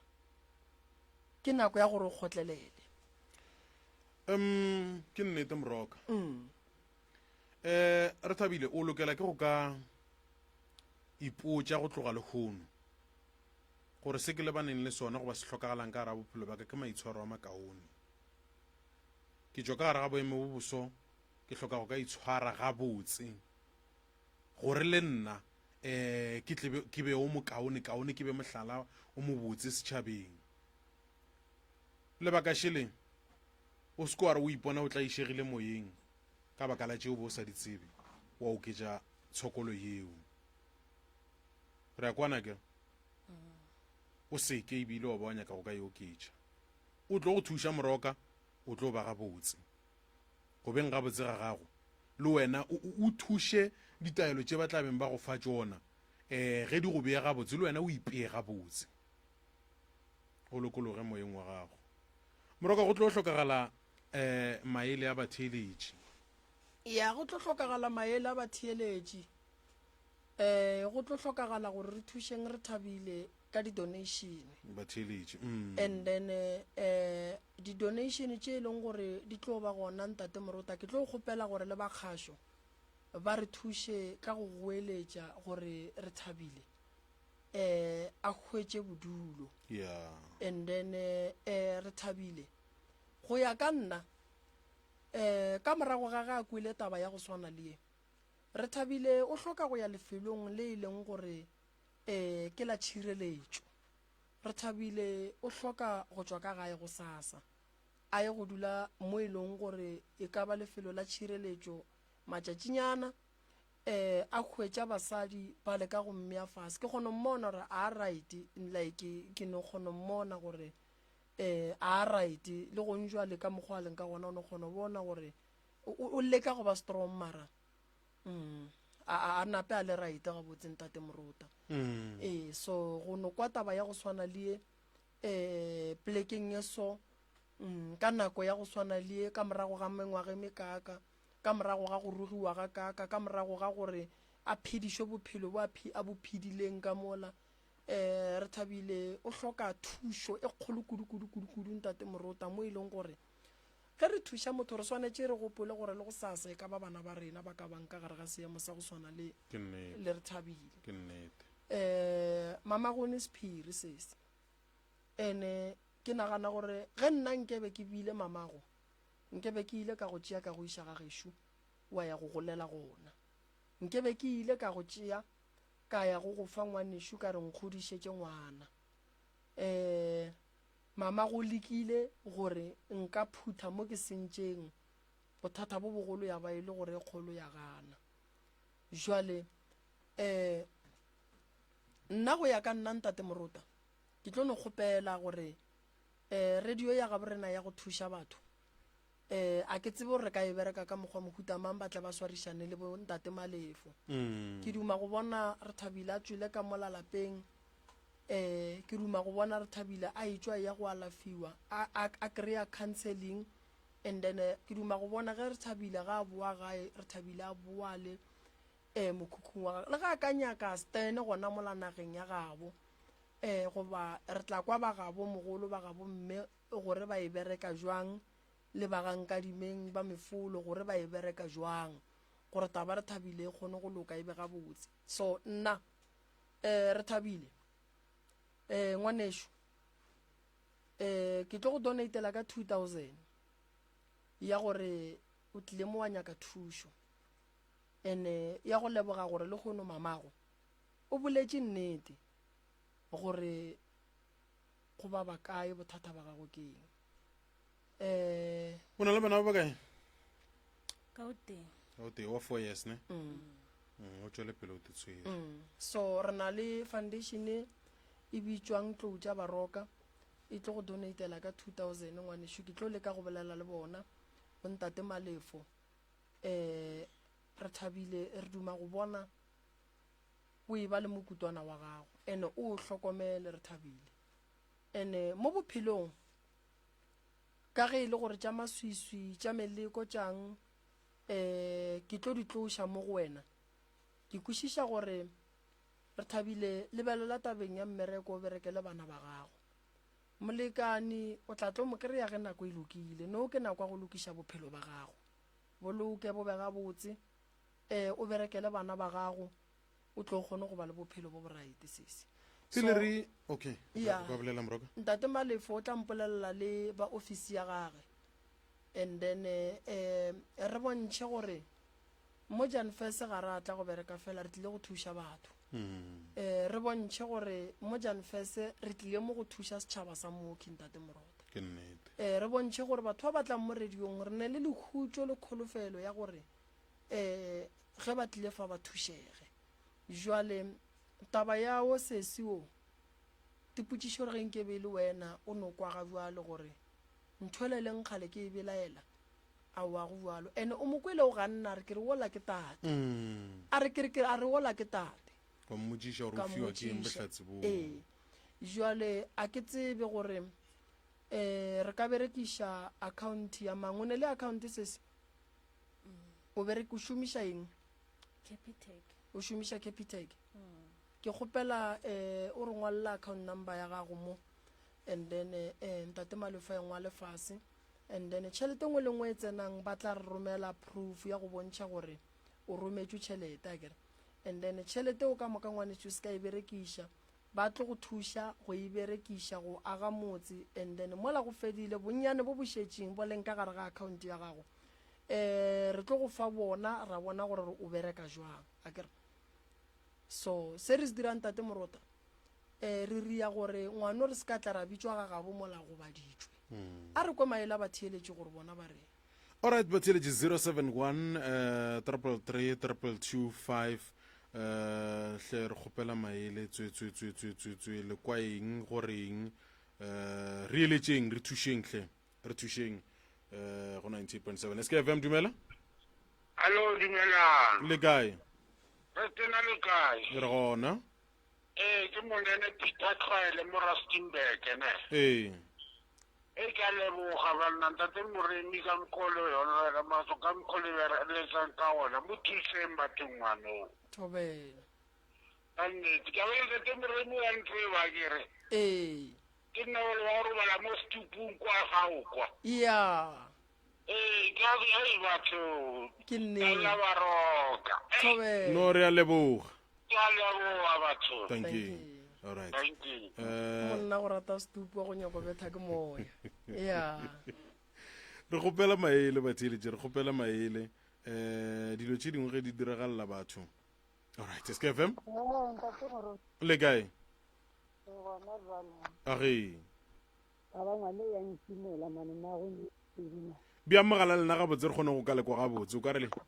Ke nako ya gore o kgotlelele. Um, ke nnete Moroka. Mm. Eh, re thabile o lokela ke go ka ipotša go tloga lehono gore se ke lebaneng le sona goba se hlokagalang ka gare ga bophelo bja ka ke maitshwaro a makaone. Ke tšwa ka gare ga boemo bo boso, ke hloka go ka itshwara gabotse gore le nna um ke tle ke be o mokaone kaone, ke be mohlala o mobotse setšhabeng. Lebaka šele, o se ke wa re o ipona o tlaišegile moyeng ka baka la tšeo bo o sa di tsebe, wa oketša tshokolo yeo. Re a kwana ke? O seke ebile wa ba wa nyaka go ka e oketša. O tlo go thuša moroka, o tlo ba gabotse. Go beng gabotse ga gago, le wena o, o, o thuše ditaelo tše ba tla beng ba go fa tšona. Um ge di go bea gabotse, le wena o ipee gabotse. O lokologe moyeng wa gago. Moroka, go tlo hlokagala. um maele a batheeletši. Ya, go tlo hlokagala maele a batheeletši. Um go tlo hlokagala gore re thušeng Rethabile ka di-donation. Batheeletši, mm. And then um di-donation tše e leng gore di tlo ba gona Ntate Morota, ke tlo kgopela gore le ba kgašo ba re thuše ka go goeletša gore Rethabile um a hwetše bodulo. Yeah. And then um Rethabile go ya ka nna um ka morago ga ge a kwele taba ya go swana le ye, Rethabile o hloka go ya lefelong le e leng gore um ke la tšhireletšo. Rethabile o hloka go tšwa ka gae gosasa a ye go dula mo e leng gore e ka ba lefelo la tšhireletšo matšatšinyana, um a hwetša basadi ba leka go mmea fase. Ke kgona go mmona gore a right, like ke no kgona go mmona gore um a right le gong jwale ka mokgwa a leng ka gona o no kgona go bona gore o leka go ba strong mara mm, a a nape a le right gabotse ntate Morota. Mm. Ee, so go no kwa taba ya go swana le ye um plekeng ye so mm, ka nako ya go swana le ye ka morago ga mengwaga e mekaaka ka morago ga go rugiwa ga kaaka ka morago ga gore a phedišwe bophelo bo a bo phedileng ka mola um Rethabile o hloka thušo e kgolo kudu kudu kudu kudu ntate Morota mo e leng gore ge re thuša motho re swanetše re gopole gore le go sasa e ka ba bana ba rena ba ka bang ka gare ga seemo sa go swana le Ke nnete. le Rethabile. Ke nnete. Um mamagone sephiri sese ene ke nagana gore ge nna nkebe ke bile mamago nkebe ke ile ka go tšea ka go iša ga gešo wa ya go golela gona nkebe ke ile ka go tšea ka ya go go fa ngwanešu ka re nkgodišetše ngwana um mama go lekile gore nka phutha mo ke sentšeng bothata bo bogolo ya ba e le gore e kgolo ya gana jwale um nna go ya ka nna ntate Morota ke tlo no kgopela gore um radio ya gabo rena ya go thuša batho um a ke tsebe gore re ka e bereka ka mokgwa mohuta mang ba tle ba swarišane le bo ntate Malefo. Mm. Ke duma go bona Rethabile a tšwele ka mola lapeng um ke duma go bona Rethabile a etšwa ya go alafiwa a, a, a kry-a counseling and then eh, ke duma go bona ge Rethabile ga a boa gae Rethabile a boa le um mokhukhung wa gagwe le ge a ka nyaka stene gona mola nageng ya gabo um goba re tla kwa ba gabo mogolo ba gabo mme gore ba e bereka jwang le ba ga Nkadimeng ba mefolo gore ba e bereka jwang gore taba Rethabile e kgone go loka e be gabotse. So nna um Rethabile um ngwanešu um ke tlo go donatela ka 2000 ya gore o tlile mo wa nyaka thušo ene ya go leboga gore le kgono mamago o boletše nnete gore go ba bakae bothata ba gago ke eng um o na le bana ba bakae ka o tee ka o tee wa four years ne mm. Mm, o tšwele pele o te tshwere mm. so re na le foundation e bitšwang tlou tša baroka e tlo go donatela ka 2000 ngwanešu ke tlo leka go bolela le bona bontate Malefo um re thabile re duma go bona o e ba le mokutwana wa gago ene o o hlokomele re thabile ene mo bophelong ka ge e le gore tša maswiswi tša meleko tšang um ke tlo di tloša mo go wena ke kwešiša gore re thabile lebelela tabeng ya mmereko o berekele bana ba gago molekani o tla tlo mo kry-a ge nako e lokile no ke nako ya go lokiša bophelo ba gago boloke bo be gabotse um o berekele bana ba gago o tlo kgone go ba le bophelo bo boraete sesi pele re okay yeah. ka bolela moroka ntate Malefo o tla mpolelela le ba ofisi ya gage and then eh re bontšhe gore mo Janfes ga re atla go bereka fela re tlile go thuša batho mm. eh re bontšhe gore mo Janfes re tlile mo go thuša setšhaba sa mooki ntate Morota ke nnete eh re bontšhe gore batho ba batlang mo radiong re ne le lekhutšo le kholofelo ya gore um ge ba tlile fa ba thušege. Jwale taba ya wo sesi wo, dipotšišo gore ge nke be e le wena o no kwa ga bjalo gore nthwele e leng kgale ke e belaela, aowa go bjalo. Ene o mo kwele o ganna a re ke re wola ke tate. Mm. A re ke re ke a re wola ke tate. Wa mmotšiša gore Ka o fiwa ke eng mmotšiša. bohlatse boo. Ee. Jwale a ke tsebe gore. Um re ka berekiša account ya mang? O ne le account sesi? O berek o šomiša eng? Capitec. O šomiša Capitec. Ke kgopela eh o re ngwalela account number ya gago mo and then eh ntate Malefa e ngwale fase and then tšhelete nngwe le nngwe e tsenang ba tla re romela proof ya go bontšha gore o rometšwe tšhelete akere and then tšhelete o ka moka ngwanešu se ka e berekiša ba tlo go thuša go e berekiša go aga motse and then mola go fedile bonnyane bo bo šetšeng bo leng ka gare ga account ya gago um re tlo go fa bona ra bona gore o bereka jwang akere so se re se dirang tate morota um re ria gore ngwano re se ka tla ra bitšwa ga gabo mola gobaditšwe a re kwe maele a batheeletši gore bona ba reng Alright, batheeletši 071 eh, 333 2225 eh, hle re kgopela maele tswe tswe tswe tswe tswe tswe le kwa eng goreng eh, re eletšeng re thušeng hle re thušeng eh, go 98.7 SKFM dumela Hallo, dumelang. Le kae? Re tena le kae? Re gona. Ee, ke monene Peter Tlwaele mo Rustenburg ne. Ee. E ke a leboga banna ntate Moremi ka mokgwa le yona ka matso ka mokgwa le bereletsang ka ona mo thuseng bathong ngwanong. Thobela. Ka nnete ke a bona ntate Moremi wa ntseba ke re. Ee. Ke nna ole wa go robala mo setupung kwa gago kwa. Ya. Ee, ka ei batho. Ke nnete. Ka ba roka. Thobela. No re a leboga. Ke a leboga batho. Thank you. All right. Thank you. Eh, Monna go rata setupu wa go nyako betha ke moya. Ya. re kgopela maele batheeletši re kgopela maele eh dilo tše dingwe ge di diragalela batho all right skfm le kae a ge Ba bangwe ya nkimela mane mmago ne Bjang mogala lena gabotse re kgone go ka lekwa gabotse o ka re le. Ke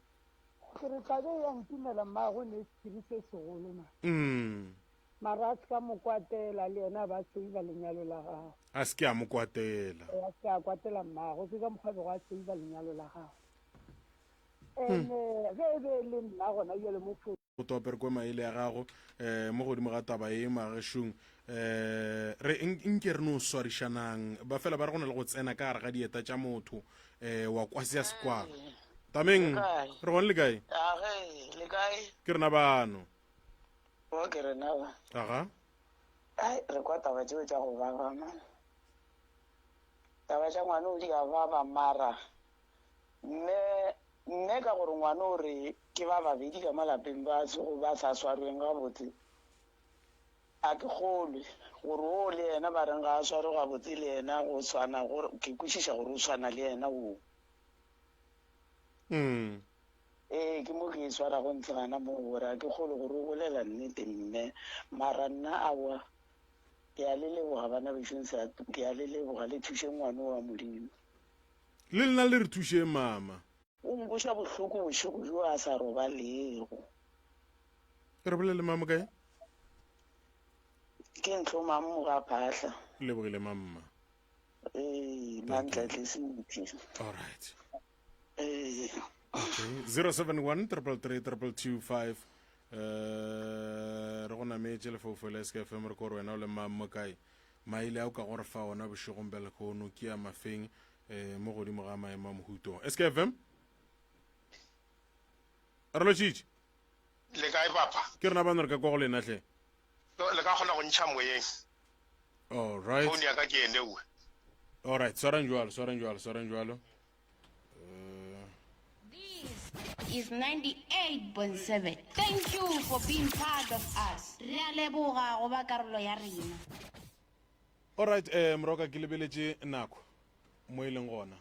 re tlabe ya nkimela mmago ne sephiri se segolo ma. Mm. Mara a se ka mo kwatela le yena a ba save lenyalo la gagwe. A se ke a mo kwatela. A se ke a kwatela mmago ke ka mokgwa bego a save lenyalo la gagwe. Ene ge e be e le nna gona bjale mo Go tope re kwe maele a gago um mo godimo ga taba ye magešong. Um re nke re no swarišanang ba fela ba re go na le go tsena ka gare ga dieta tša motho um wa kwa se ya sekwala. Tameng re gone le kae? Age, le kae? Ke rena bano. O ke rena ba. Aga. Ai, re kwa taba tšeo tša go baba man. Taba tša ngwana o di a baba mara mme Mme ka gore ngwana o re ke ba babedi ka mo lapeng ba sego ba sa swarweng gabotse, a ke kgolwe gore wo le yena ba reng ga a swarwe gabotse le yena go swana, go ke kwešiša gore o swana le yena wo. Ee, ke mo ke e swarago ntle gana moo gore a ke kgolwe gore o bolela nnete mme, mara nna aowa, ke a le leboga bana bešong, ke a le leboga le thušeng ngwano wa Modimo. Le lena le re thušeng mama. O nkweša bohloko bošego bjo a sa robalego. Re bolele mama kae? Ke ntlo mammo ga phahla. Lebogile mamma. Ee, mantlatle sentse. All right. Ee. Okay. 071 333 2225 eh re go nametše lefaufau la SKFM re ko gore wena o le mammo kae Maele a o kago re fa ona bošegong bja lehono ke a mafeng eh, mo godimo ga maemo a mohuto? SKFM? Re lotšitše. Le kae papa? Ke rena bano re ka kwa go lena hle. Le ka kgona go ntšha moyeng. All right. Phone ya ka ke ene uwe. All right, swarang jwalo, swarang jwalo, swarang jwalo. This is 98.7. Thank you for being part of us. Re a leboga go ba karolo ya rena. Alright, eh moroka ke lebeletše nako mo e leng gona.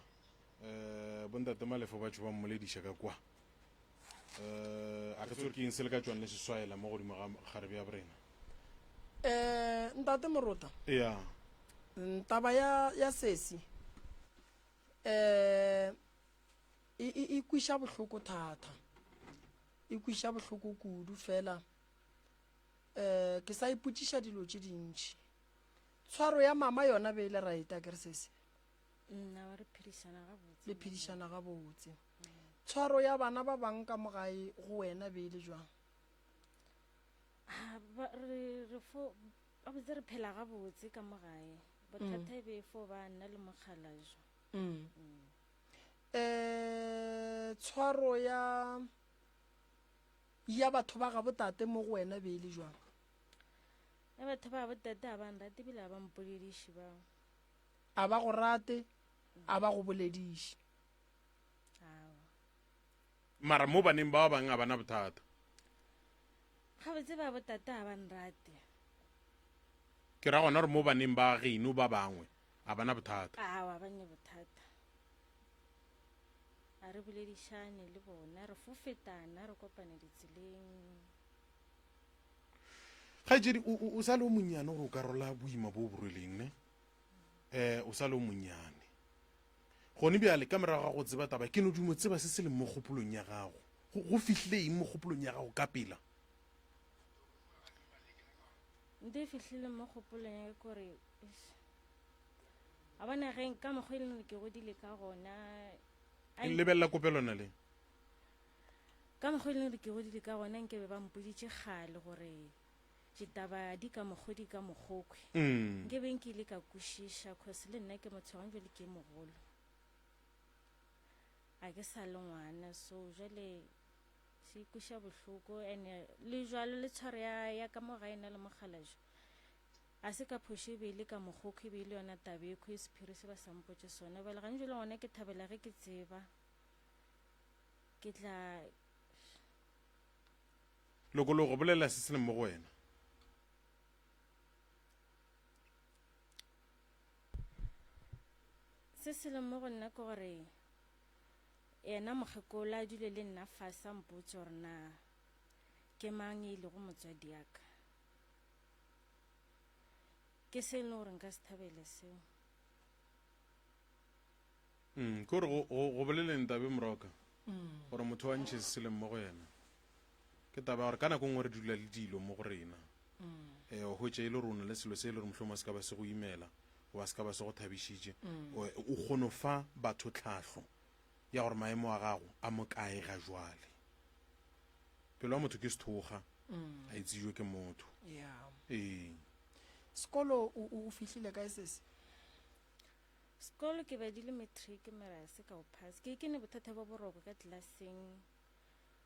Eh bontate Malefo ba tšo ba mmolediša ka kwa. Eh a ke tsore ke eng se le ka tšwang le se swaela mo godimo ga kgarebe ya borena. Eh ntate Morota. Yeah. Taba ya ya sesi um e, e, e kwiša bohloko thata e kwiša bohloko kudu fela um ke sa ipotšiša dilo tše dintši tshwaro ya mama yona be e le right a kere sese nna re phedišana gabotse le phedišana gabotse tshwaro ya bana ba bang ka mo gae go wena be e le jwang ah, re fo gabotse re phela gabotse ka mo gae. Bothata e be e fo ba nna le mokgalajwa. Mm. Eh, tshwaro ya ya batho ba gabo tate mo go wena be e le jwang? Ya batho ba gabo tate ga ba nrate ebile ga ba mpolediše bao. A ba go rate, a ba go bolediše. Aowa. Mara mo baneng ba ba bangwe ga ba na bothata. Gabotse ba botate ga ba nrate. Ke ra gona gore mo baneng ba geno ba bangwe ga ba na bothata. Aowa, ba ne bothata. A re boledišane le bona, re fo fetana, re kopane ditseleng. Kgaetšedi, o, o, o sa le o monnyane gore o ka rola boima bo o bo rweleng, ne? Eh, o sa le o monnyane. Gone bjale, ka morago ga go tseba taba, ke no duma tseba se se leng mo kgopolong ya gago. Go, go fihlile eng mo kgopolong ya gago ka pela? Nto e fihlile mo kgopolong ya ka kore, eish, a bona ge ka mokgwa e leng gore ke godile ka gona. A Lebelela kopelwana le. Ka mokgwa e leng gore ke godile ka gona, nke be ba mpoditše kgale gore ditaba di ka mokgo di ka mokgokhwe. Mm. Nke be nkile ka kwešiša, cause le nna ke motho gona jwale ke mogolo. A ke sa le ngwana, so jwale se kweša bohloko. And-e le jwalo le tshwaro ya, ya ka mo gae na le mokgalajwe, a se ka phošo e be e le ka mokgokhwe, e be e le yona taba ekhwe e sephiri se ba sa mpotše sona. Bjale gane jwale gona ke thabela ge ke tseba ke tla. Lokologo, bolela se se leng mo go wena. Se se leng mo go nna ke gore yena mokgekolo a dule le nna fase a mpotse gore na ke mang e lego motswadi ya ka. Ke se e leng gore nka se thabele seo. Mm, ke gore go boleleng tabe moroka gore motho a ntšhe se se leng mo go yena. Ke taba ya gore ka nako nngwe re dula le dilo mo go rena. Um o hwetša e le gore o na le selo se e le gore mohlomongwe se ka ba se go imela goba se ka ba se go thabišitše. O kgono fa batho tlhahlo ya gore maemo a gago a mo kae ga jwale. Pelo ya motho ke sethoga, a e tsejwe ke motho. Ee. Sekolo o fihlile kae sesi? Sekolo ke badile matric mara se ka o pass. Ke ke ne bothata ba boroko ka classeng.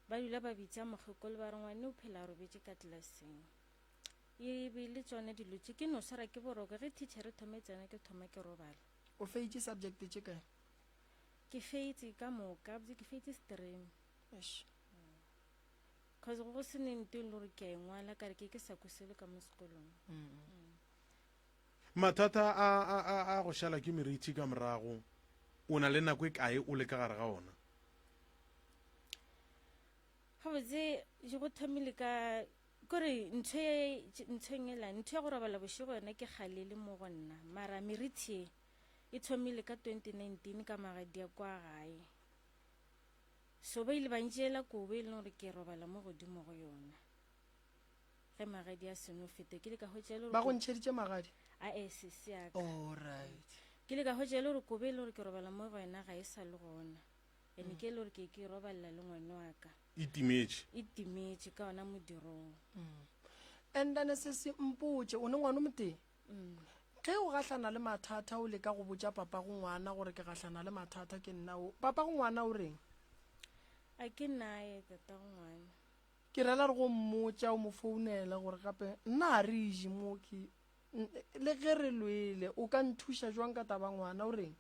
Ba dula ba bitša mokgekolo ba re ngwane o phela a robetše ka tlelaseng. E be e le tšona dilo tše ke no swara ke boroko ge teacher e thoma e tsena ke thoma ke robala. O feitše subject tše kae? Ke feitše ka moka, botse ke feitše stream. Eish. Cause go se ne nto e le gore ke a e ngwala ka re ke ke sa kwesele ka mo sekolong. Mathata a, a, a, a go šala ke merithi ka morago, o na le nako e kae o le ka gare ga ona? Gabotse go thomile ka kore ntho e nthong ela ntho ya go robala bošego yona ke kgale le mo go nna mara merithi e e thomile ka 2019 ka magadia kwa gae so ba ile ba ntšeela kobo e leng gore ke robala mo godimo go yona ge magadi a seno fete ke le ka hwetša e le ba go ntšheditše magadi a e se se ya ka alright ke le ka hwetša e le gore kobo e le gore ke robala mo go yona ga e sa le gona ene ke e le gore ke ke robalela le ngwane wa ka e timetše e timetše ka ona modirong mm. and then se se mpotše o ne ngwana o motee mm. ge o gahlana le mathata o leka go botša papa go ngwana gore ke gahlana le mathata ke nna o papa go ngwana o reng a ke naye tata go ngwana ke rela re go mmotša o mo founela gore gape nna a re je mo ke le ge re lwele o ka nthuša jwang ka taba ngwana o reng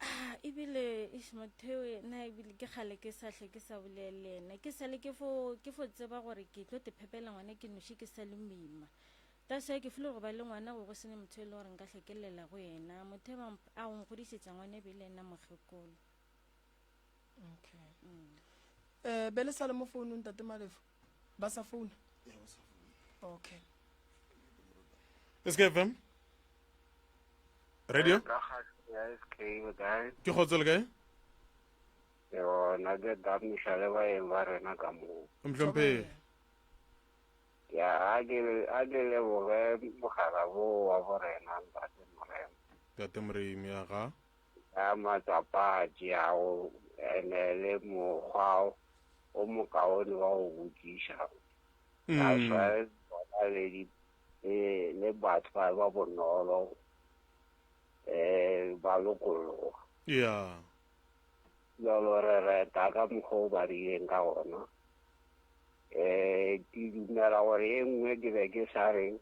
Ah, ebile eish motho nna ebile ke kgale ke sa hle ke sa bolele le ena ke sale ke fo ke fo tseba gore ke tlo te phepela ngwana ke noši ke sa le moima that's why ke file go ba le ngwana go go sene motho e le gore nka hle ke llela go yena motho e bang a go nkgodišetša ngwana e be le ena mokgekolo okay mm. eh be le sa le mo founung tate malefo ba sa founa okay skfm radio ke kgotso le kae yona ke damiša le baeng ba rena ka moo mhlomphegi ya a ke a ke leboge mogala bo wa borena ntate morena tate moremi ya ga ka matsapa a tšeago ene le mokgwa o mokaone wa go botšiša. That's mm. why bona le di Le le batho ba ba bonolo um ba lokologa. Ya. Bjalo re reta ka mokgwa o ba rileng ka gona. Um ke dumela gore e nngwe ke be ke sa re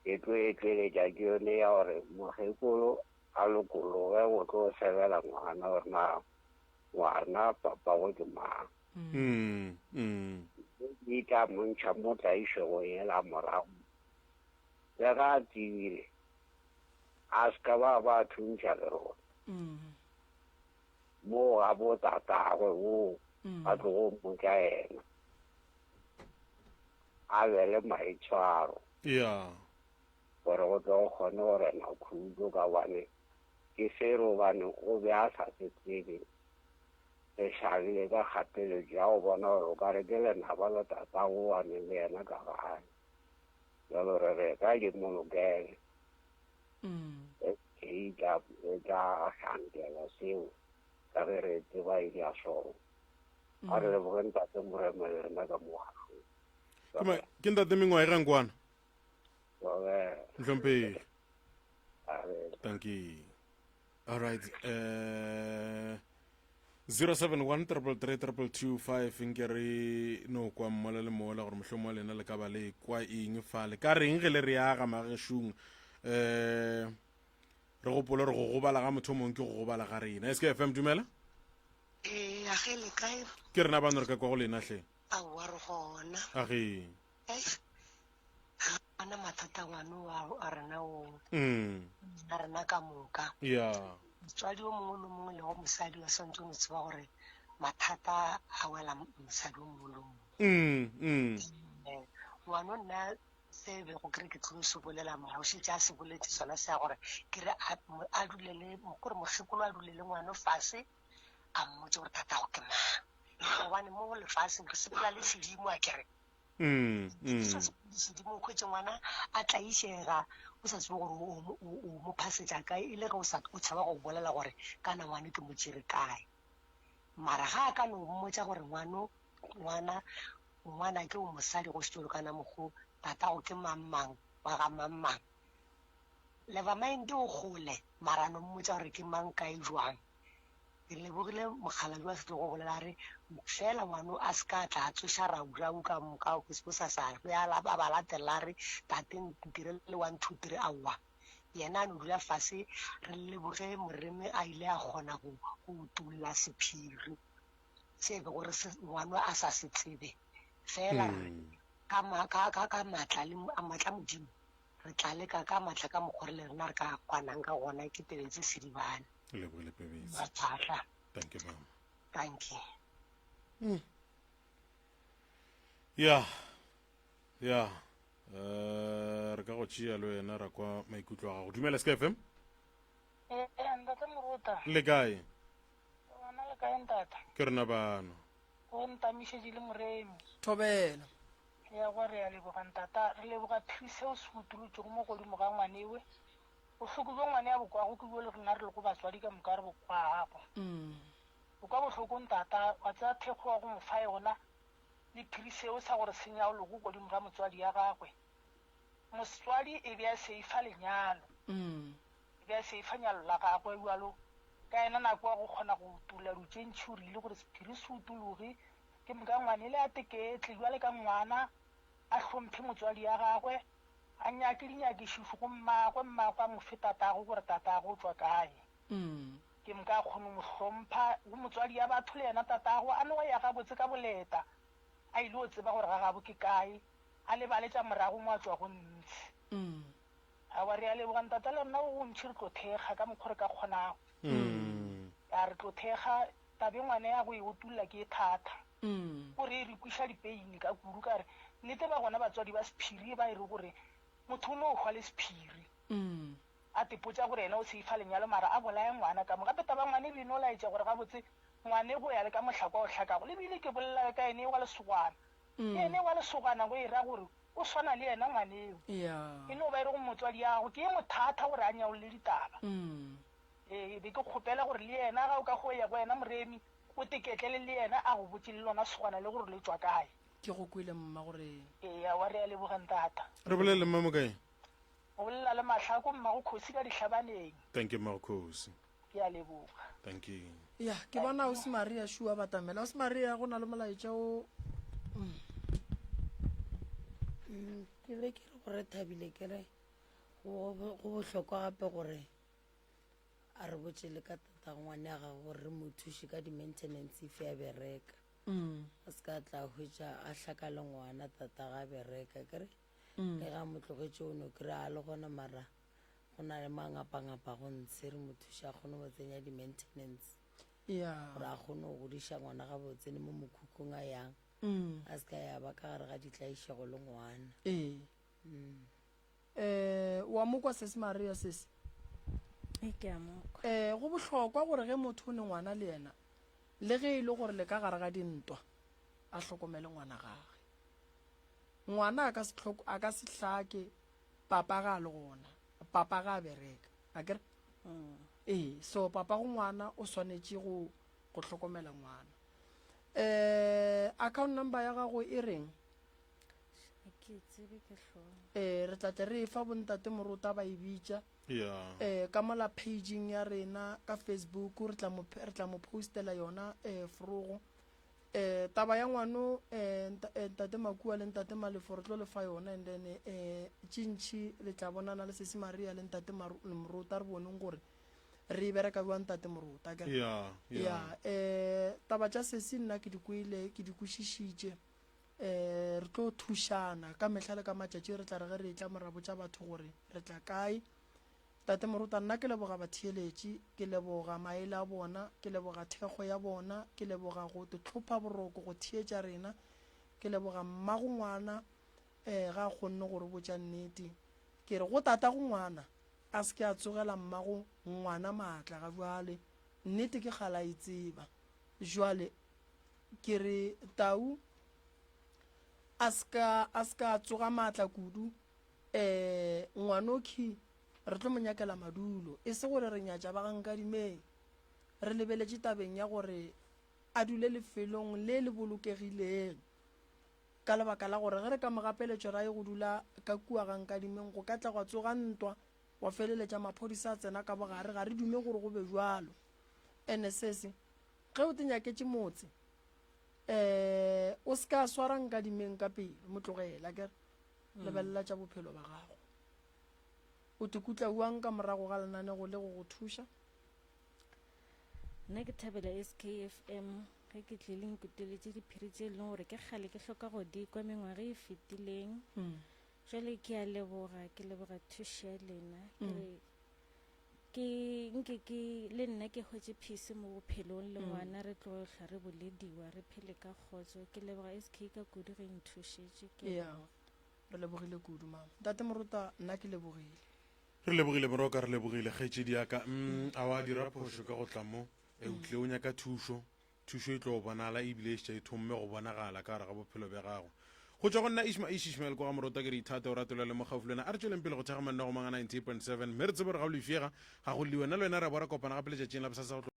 ke tlo e tšweletša ke yone ya gore mokgekolo a lokologe go tlo sebela ngwana gore na ngwana papago ke mang. Mm, mm. Di tla mo ntšha mo tlaišegong yela morago. Le ga a tsebile, a se ka ba ba thuntšha lerole. Mo ga bo tatagwe wo ba tlogo mmotša yena. A be le maitshwaro. Ya. Gore go tle go kgone go rena khutšo ka gobane ke se gobane o be a sa se tsebe. Re šabile ka kgapeletšo ya go bona gore o ka re ke lenaba la tatago a neng le yena ka gae. Bjalo re re ka di mo lokele. E tla e tla hlankela seo ka ge re tseba e di a sona. A re leboge ntate Morema le rena ka mo gašong. Ke ma- Ke ntate mengwae ga nkwana. Nhlomphegi. Thank you. All right. Uh, 071 333 nke re no kwa mmola le mola gore mohlomong wa lena le ka ba le kwa eng fa le ka reng ge le re aga magešong um re gopole gore go gobala ga motho mongwe ke go gobala ga rena sk fm dumela ee a ge le kae ke rena bano re ka kwa go lena hle aowa re gona a ge Ga na mathata ngwane wa a rena o Mm. a rena ka moka. Yeah. Motswadi o mongwe le mongwe le go mosadi wa swantse o no tseba gore mathata a wela mosadi o mongwe le o mongwe. Mm, mm. Eh, ngwano nna se bego ke re ke tlo se bolela mara o šetše a se boletse sona sa gore ke re a dule le gore mokgekolo a dule le ngwano fase a mmotse gore tatago ke mang gobane mo lefaseng re sepela le sedimo a kere Mm, mm. sa sedimo o hwetše ngwana a tlaišega o sa tsebe gore o mo phasetša kae e le ge o tshaba go bolela gore kana ngwane ke mo tšere kae mara ga a ka no mmotša gore ngwano ngwana ngwana ke o mosadi go setolo kana mokgo tatago ke mang mang wa ga mang mang never mind o gole mara no mmotša gore ke mang kae jwang Ke lebogile mokgalabje wa setlogo go bolela a re fela ngwano a se ka tla a tsoša raurau ka moka bosasa a a ba latelela a re tate ntirele one two three aowa yena a no dula fase re leboge moremi a ile a kgona go go utolla sephiri se e bego re se ngwano a sa se tsebe fela ka ka ka ka matla le matla modimo re tla leka ka matla ka mokgwa re le rena re ka kwanang ka gona ke Pebetse Sedibane. Lebogile Pebetse. Maphahla. Thank you mama. Thank you. Mm. Ya. Ya. Eh re ka go tšea le wena ra kwa maikutlo a gago. Dumela SK FM. Eh, ntate Moruta. Le kae? Gona le kae ntata? Ke rena bano. Go ntamišetše le moremi. Thobela. Ya go re a leboga ntata, re leboga phiri seo se utolotšego mo godimo ga ngwanewe. Bohloko bjo ngwane a bo kwago ke bjo le rena re lego batswadi ka moka re bo kwago. O kwa bohloko ntata, wa tseba thekgo wa go mo fa yona le phiri seo sa gore senyaologo godimo ga motswadi ya gagwe. Motswadi e be a se e fa lenyalo. E be a se e fa nyalo la gagwe bjalo ka yena nako ya go kgona go utolla dilo tše ntši o rile gore sephiri se utologe Ke moka ngwanele a teketle bjale ka ngwana, a hlomphe motswadi ya gagwe, a nyake dinyakišišo go mmagwe, mmagwe a mo fe tatagwe gore tatagwe o tšwa kae. Ke moka a kgone go mo hlompha go motswadi ya batho le yena tatagwe a no ya gabotse ka boleta, a ile go tseba gore ga gabo ke kae, a lebale tša morago mo a tšwago ntshe. Aowa re a leboga ntata le rena go gontši re tlo thekga ka mokgo re ka kgonago. Ya re tlo thekga Tabe ngwana ya go e otulla ke e thata. O re e re kwiša dipeini ka kudu ka re nnete ba gona batswadi ba sephiri ba e re gore motho o no hwa le sephiri. A tepotša gore yena o seifa lenyalo mara a bolaya ngwana ka mo. Gape taba ngwane e be e no laetša gore gabotse ngwane go ya le ka mohlako a o hlakago. Le bile ke bolela ka ene wa lesogana. Ke ene wa lesogana go e ra gore o swana le yena ngwaneo. E no ba e re go motswadi ya gago ke e mothatha gore a nyaolle ditaba. Ee, be ke kgopela gore le yena ga o ka go ya go yena Moremi, o teketlele le yena a go botše le lona segwana le gore le tšwa kae. Ke go kwele mma gore. Ee, aowa re a leboga ntata. Re bolele mma Mokae. O bolela le Mahlako mmago Khosi ka Dihlabaneng. Thank you mmago Khosi. Ke a leboga. Thank you. Ya, ke bona Ausi Maria Shua batamela. Ausi Maria, go na le molaetša o Mm, ke be ke re gore thabile ke re go go bohlokwa gape gore a re botše le ka tata ngwane ya gago gore re mo thuše ka di-maintenance if ya bereka Mm. a se ka tla hwetša a hlaka le ngwana tata ga bereka ke re Mm. le ga mo tlogetše o no kry-a a le gona mara go na le mangapangapa go ntshe re mo thuše a kgone go tsenya di-maintenance Yeah. gore a kgone go godiša ngwana gabotse le mo mokhukhung a yang Mm. a se ka ya ba ka gare ga ditlaišego le ngwana Ee. Mm. Eh, wa mo kwa sesi Maria sesi? Ee, ke a mo kwa. Eh, go bohlokwa gore ge motho o ne ngwana le yena, le ge e le gore le ka gare ga dintwa, a hlokomele ngwana gage. Ngwana a ka se hloko, a ka se hlake papa ga a le gona, papa ga a bereka, akere? Ee, so papa go ngwana o swanetše go go hlokomela ngwana. Eh, account number ya gago e reng? Ga ke e tsebe ka hlogo. Eh, re tla tle re e fa bontate Morota ba e bitša. Yeah. Eh, ka mola pageng ya rena ka Facebook re tla mo re tla mo postela yona eh forogo. Eh, taba ya ngwano eh, eh, ntate Makua le ntate Malefo re tlo le fa yona and then eh, tše ntši le tla bonana le sesi Maria le ntate Morota re boneng gore re e bereka bjang ntate Morota akere? Yeah, yeah. Ya, eh, taba tša sesi nna ke di kwele ke di kwešišitše eh, re tlo thušana ka mehla le ka matšatši re tla re ge re etla mo ra botša batho gore re tla kae Tate Moruta, nna ke leboga batheeletši, ke leboga maele a bona, ke leboga thekgo ya bona, ke leboga go te hlopha boroko go theetša rena, ke leboga mmago ngwana eh, ga a kgonne go re botša nnete. Ke re go tatago ngwana a se ke a tsogela mmago ngwana maatla ga bjale, nnete ke kgale a e tseba. Jwale ke re Tau a se ka a se ka tsoga maatla kudu Eh, ngwanokhi re tlo mo nyakela madulo, e se gore re nyatša ba ga Nkadimeng. Re lebeletše tabeng ya gore a dule lefelong le le bolokegileng, ka lebaka la gore ge re ka mo gapeletšwa ra ye go dula ka kua ga Nkadimeng go ka tla gwa tsoga ntwa, gwa feleletša maphodisa a tsena ka bogare. Ga re dume gore go be bjalo. Ene sese, ge o te nyaketše motse, eh, o se ka swara Nkadimeng ka pelo, mo tlogele, akere? Lebelela tša bophelo ba gago. O tikutla bjang ka morago ga lenanego le go go thuša? Nna ke thabela SKFM ge ke tlile nkuteletše diphiri tše e leng gore ke kgale ke hloka go di kwa mengwaga e fetileng. Jwale ke a leboga, ke leboga thušo ya lena. Ke re ke nke ke le nna ke hwetše peace mo bophelong le ngwana re tlo hlwa re bolediwa re phele ka kgotso. Ke leboga SK ka kudu ge e nthušitše. Ke a Yeah. leboga. Re lebogile kudu mama. Ntate Morota nna ke lebogile. Re lebogile moroka, re lebogile kgaetšedi ya ka. Mm, a wa dira phošo ka go tla mo. E o tlile o nyaka thušo. Thušo e tlo bonala ebile e šetše e thomme go bonagala ka gare ga bophelo bja gago. Go tšwa go nna Ishma Ish Ishmael kwa ga Morota ke re ithate o rate le mo gaufi le wena. A re tšweleng pele go thekga manna go manga 98.7 mme re tsebe gore ga o lefega ga go lliwe. Nna le wena re a bo ra kopana gape letšatšing la bosasa go tlo.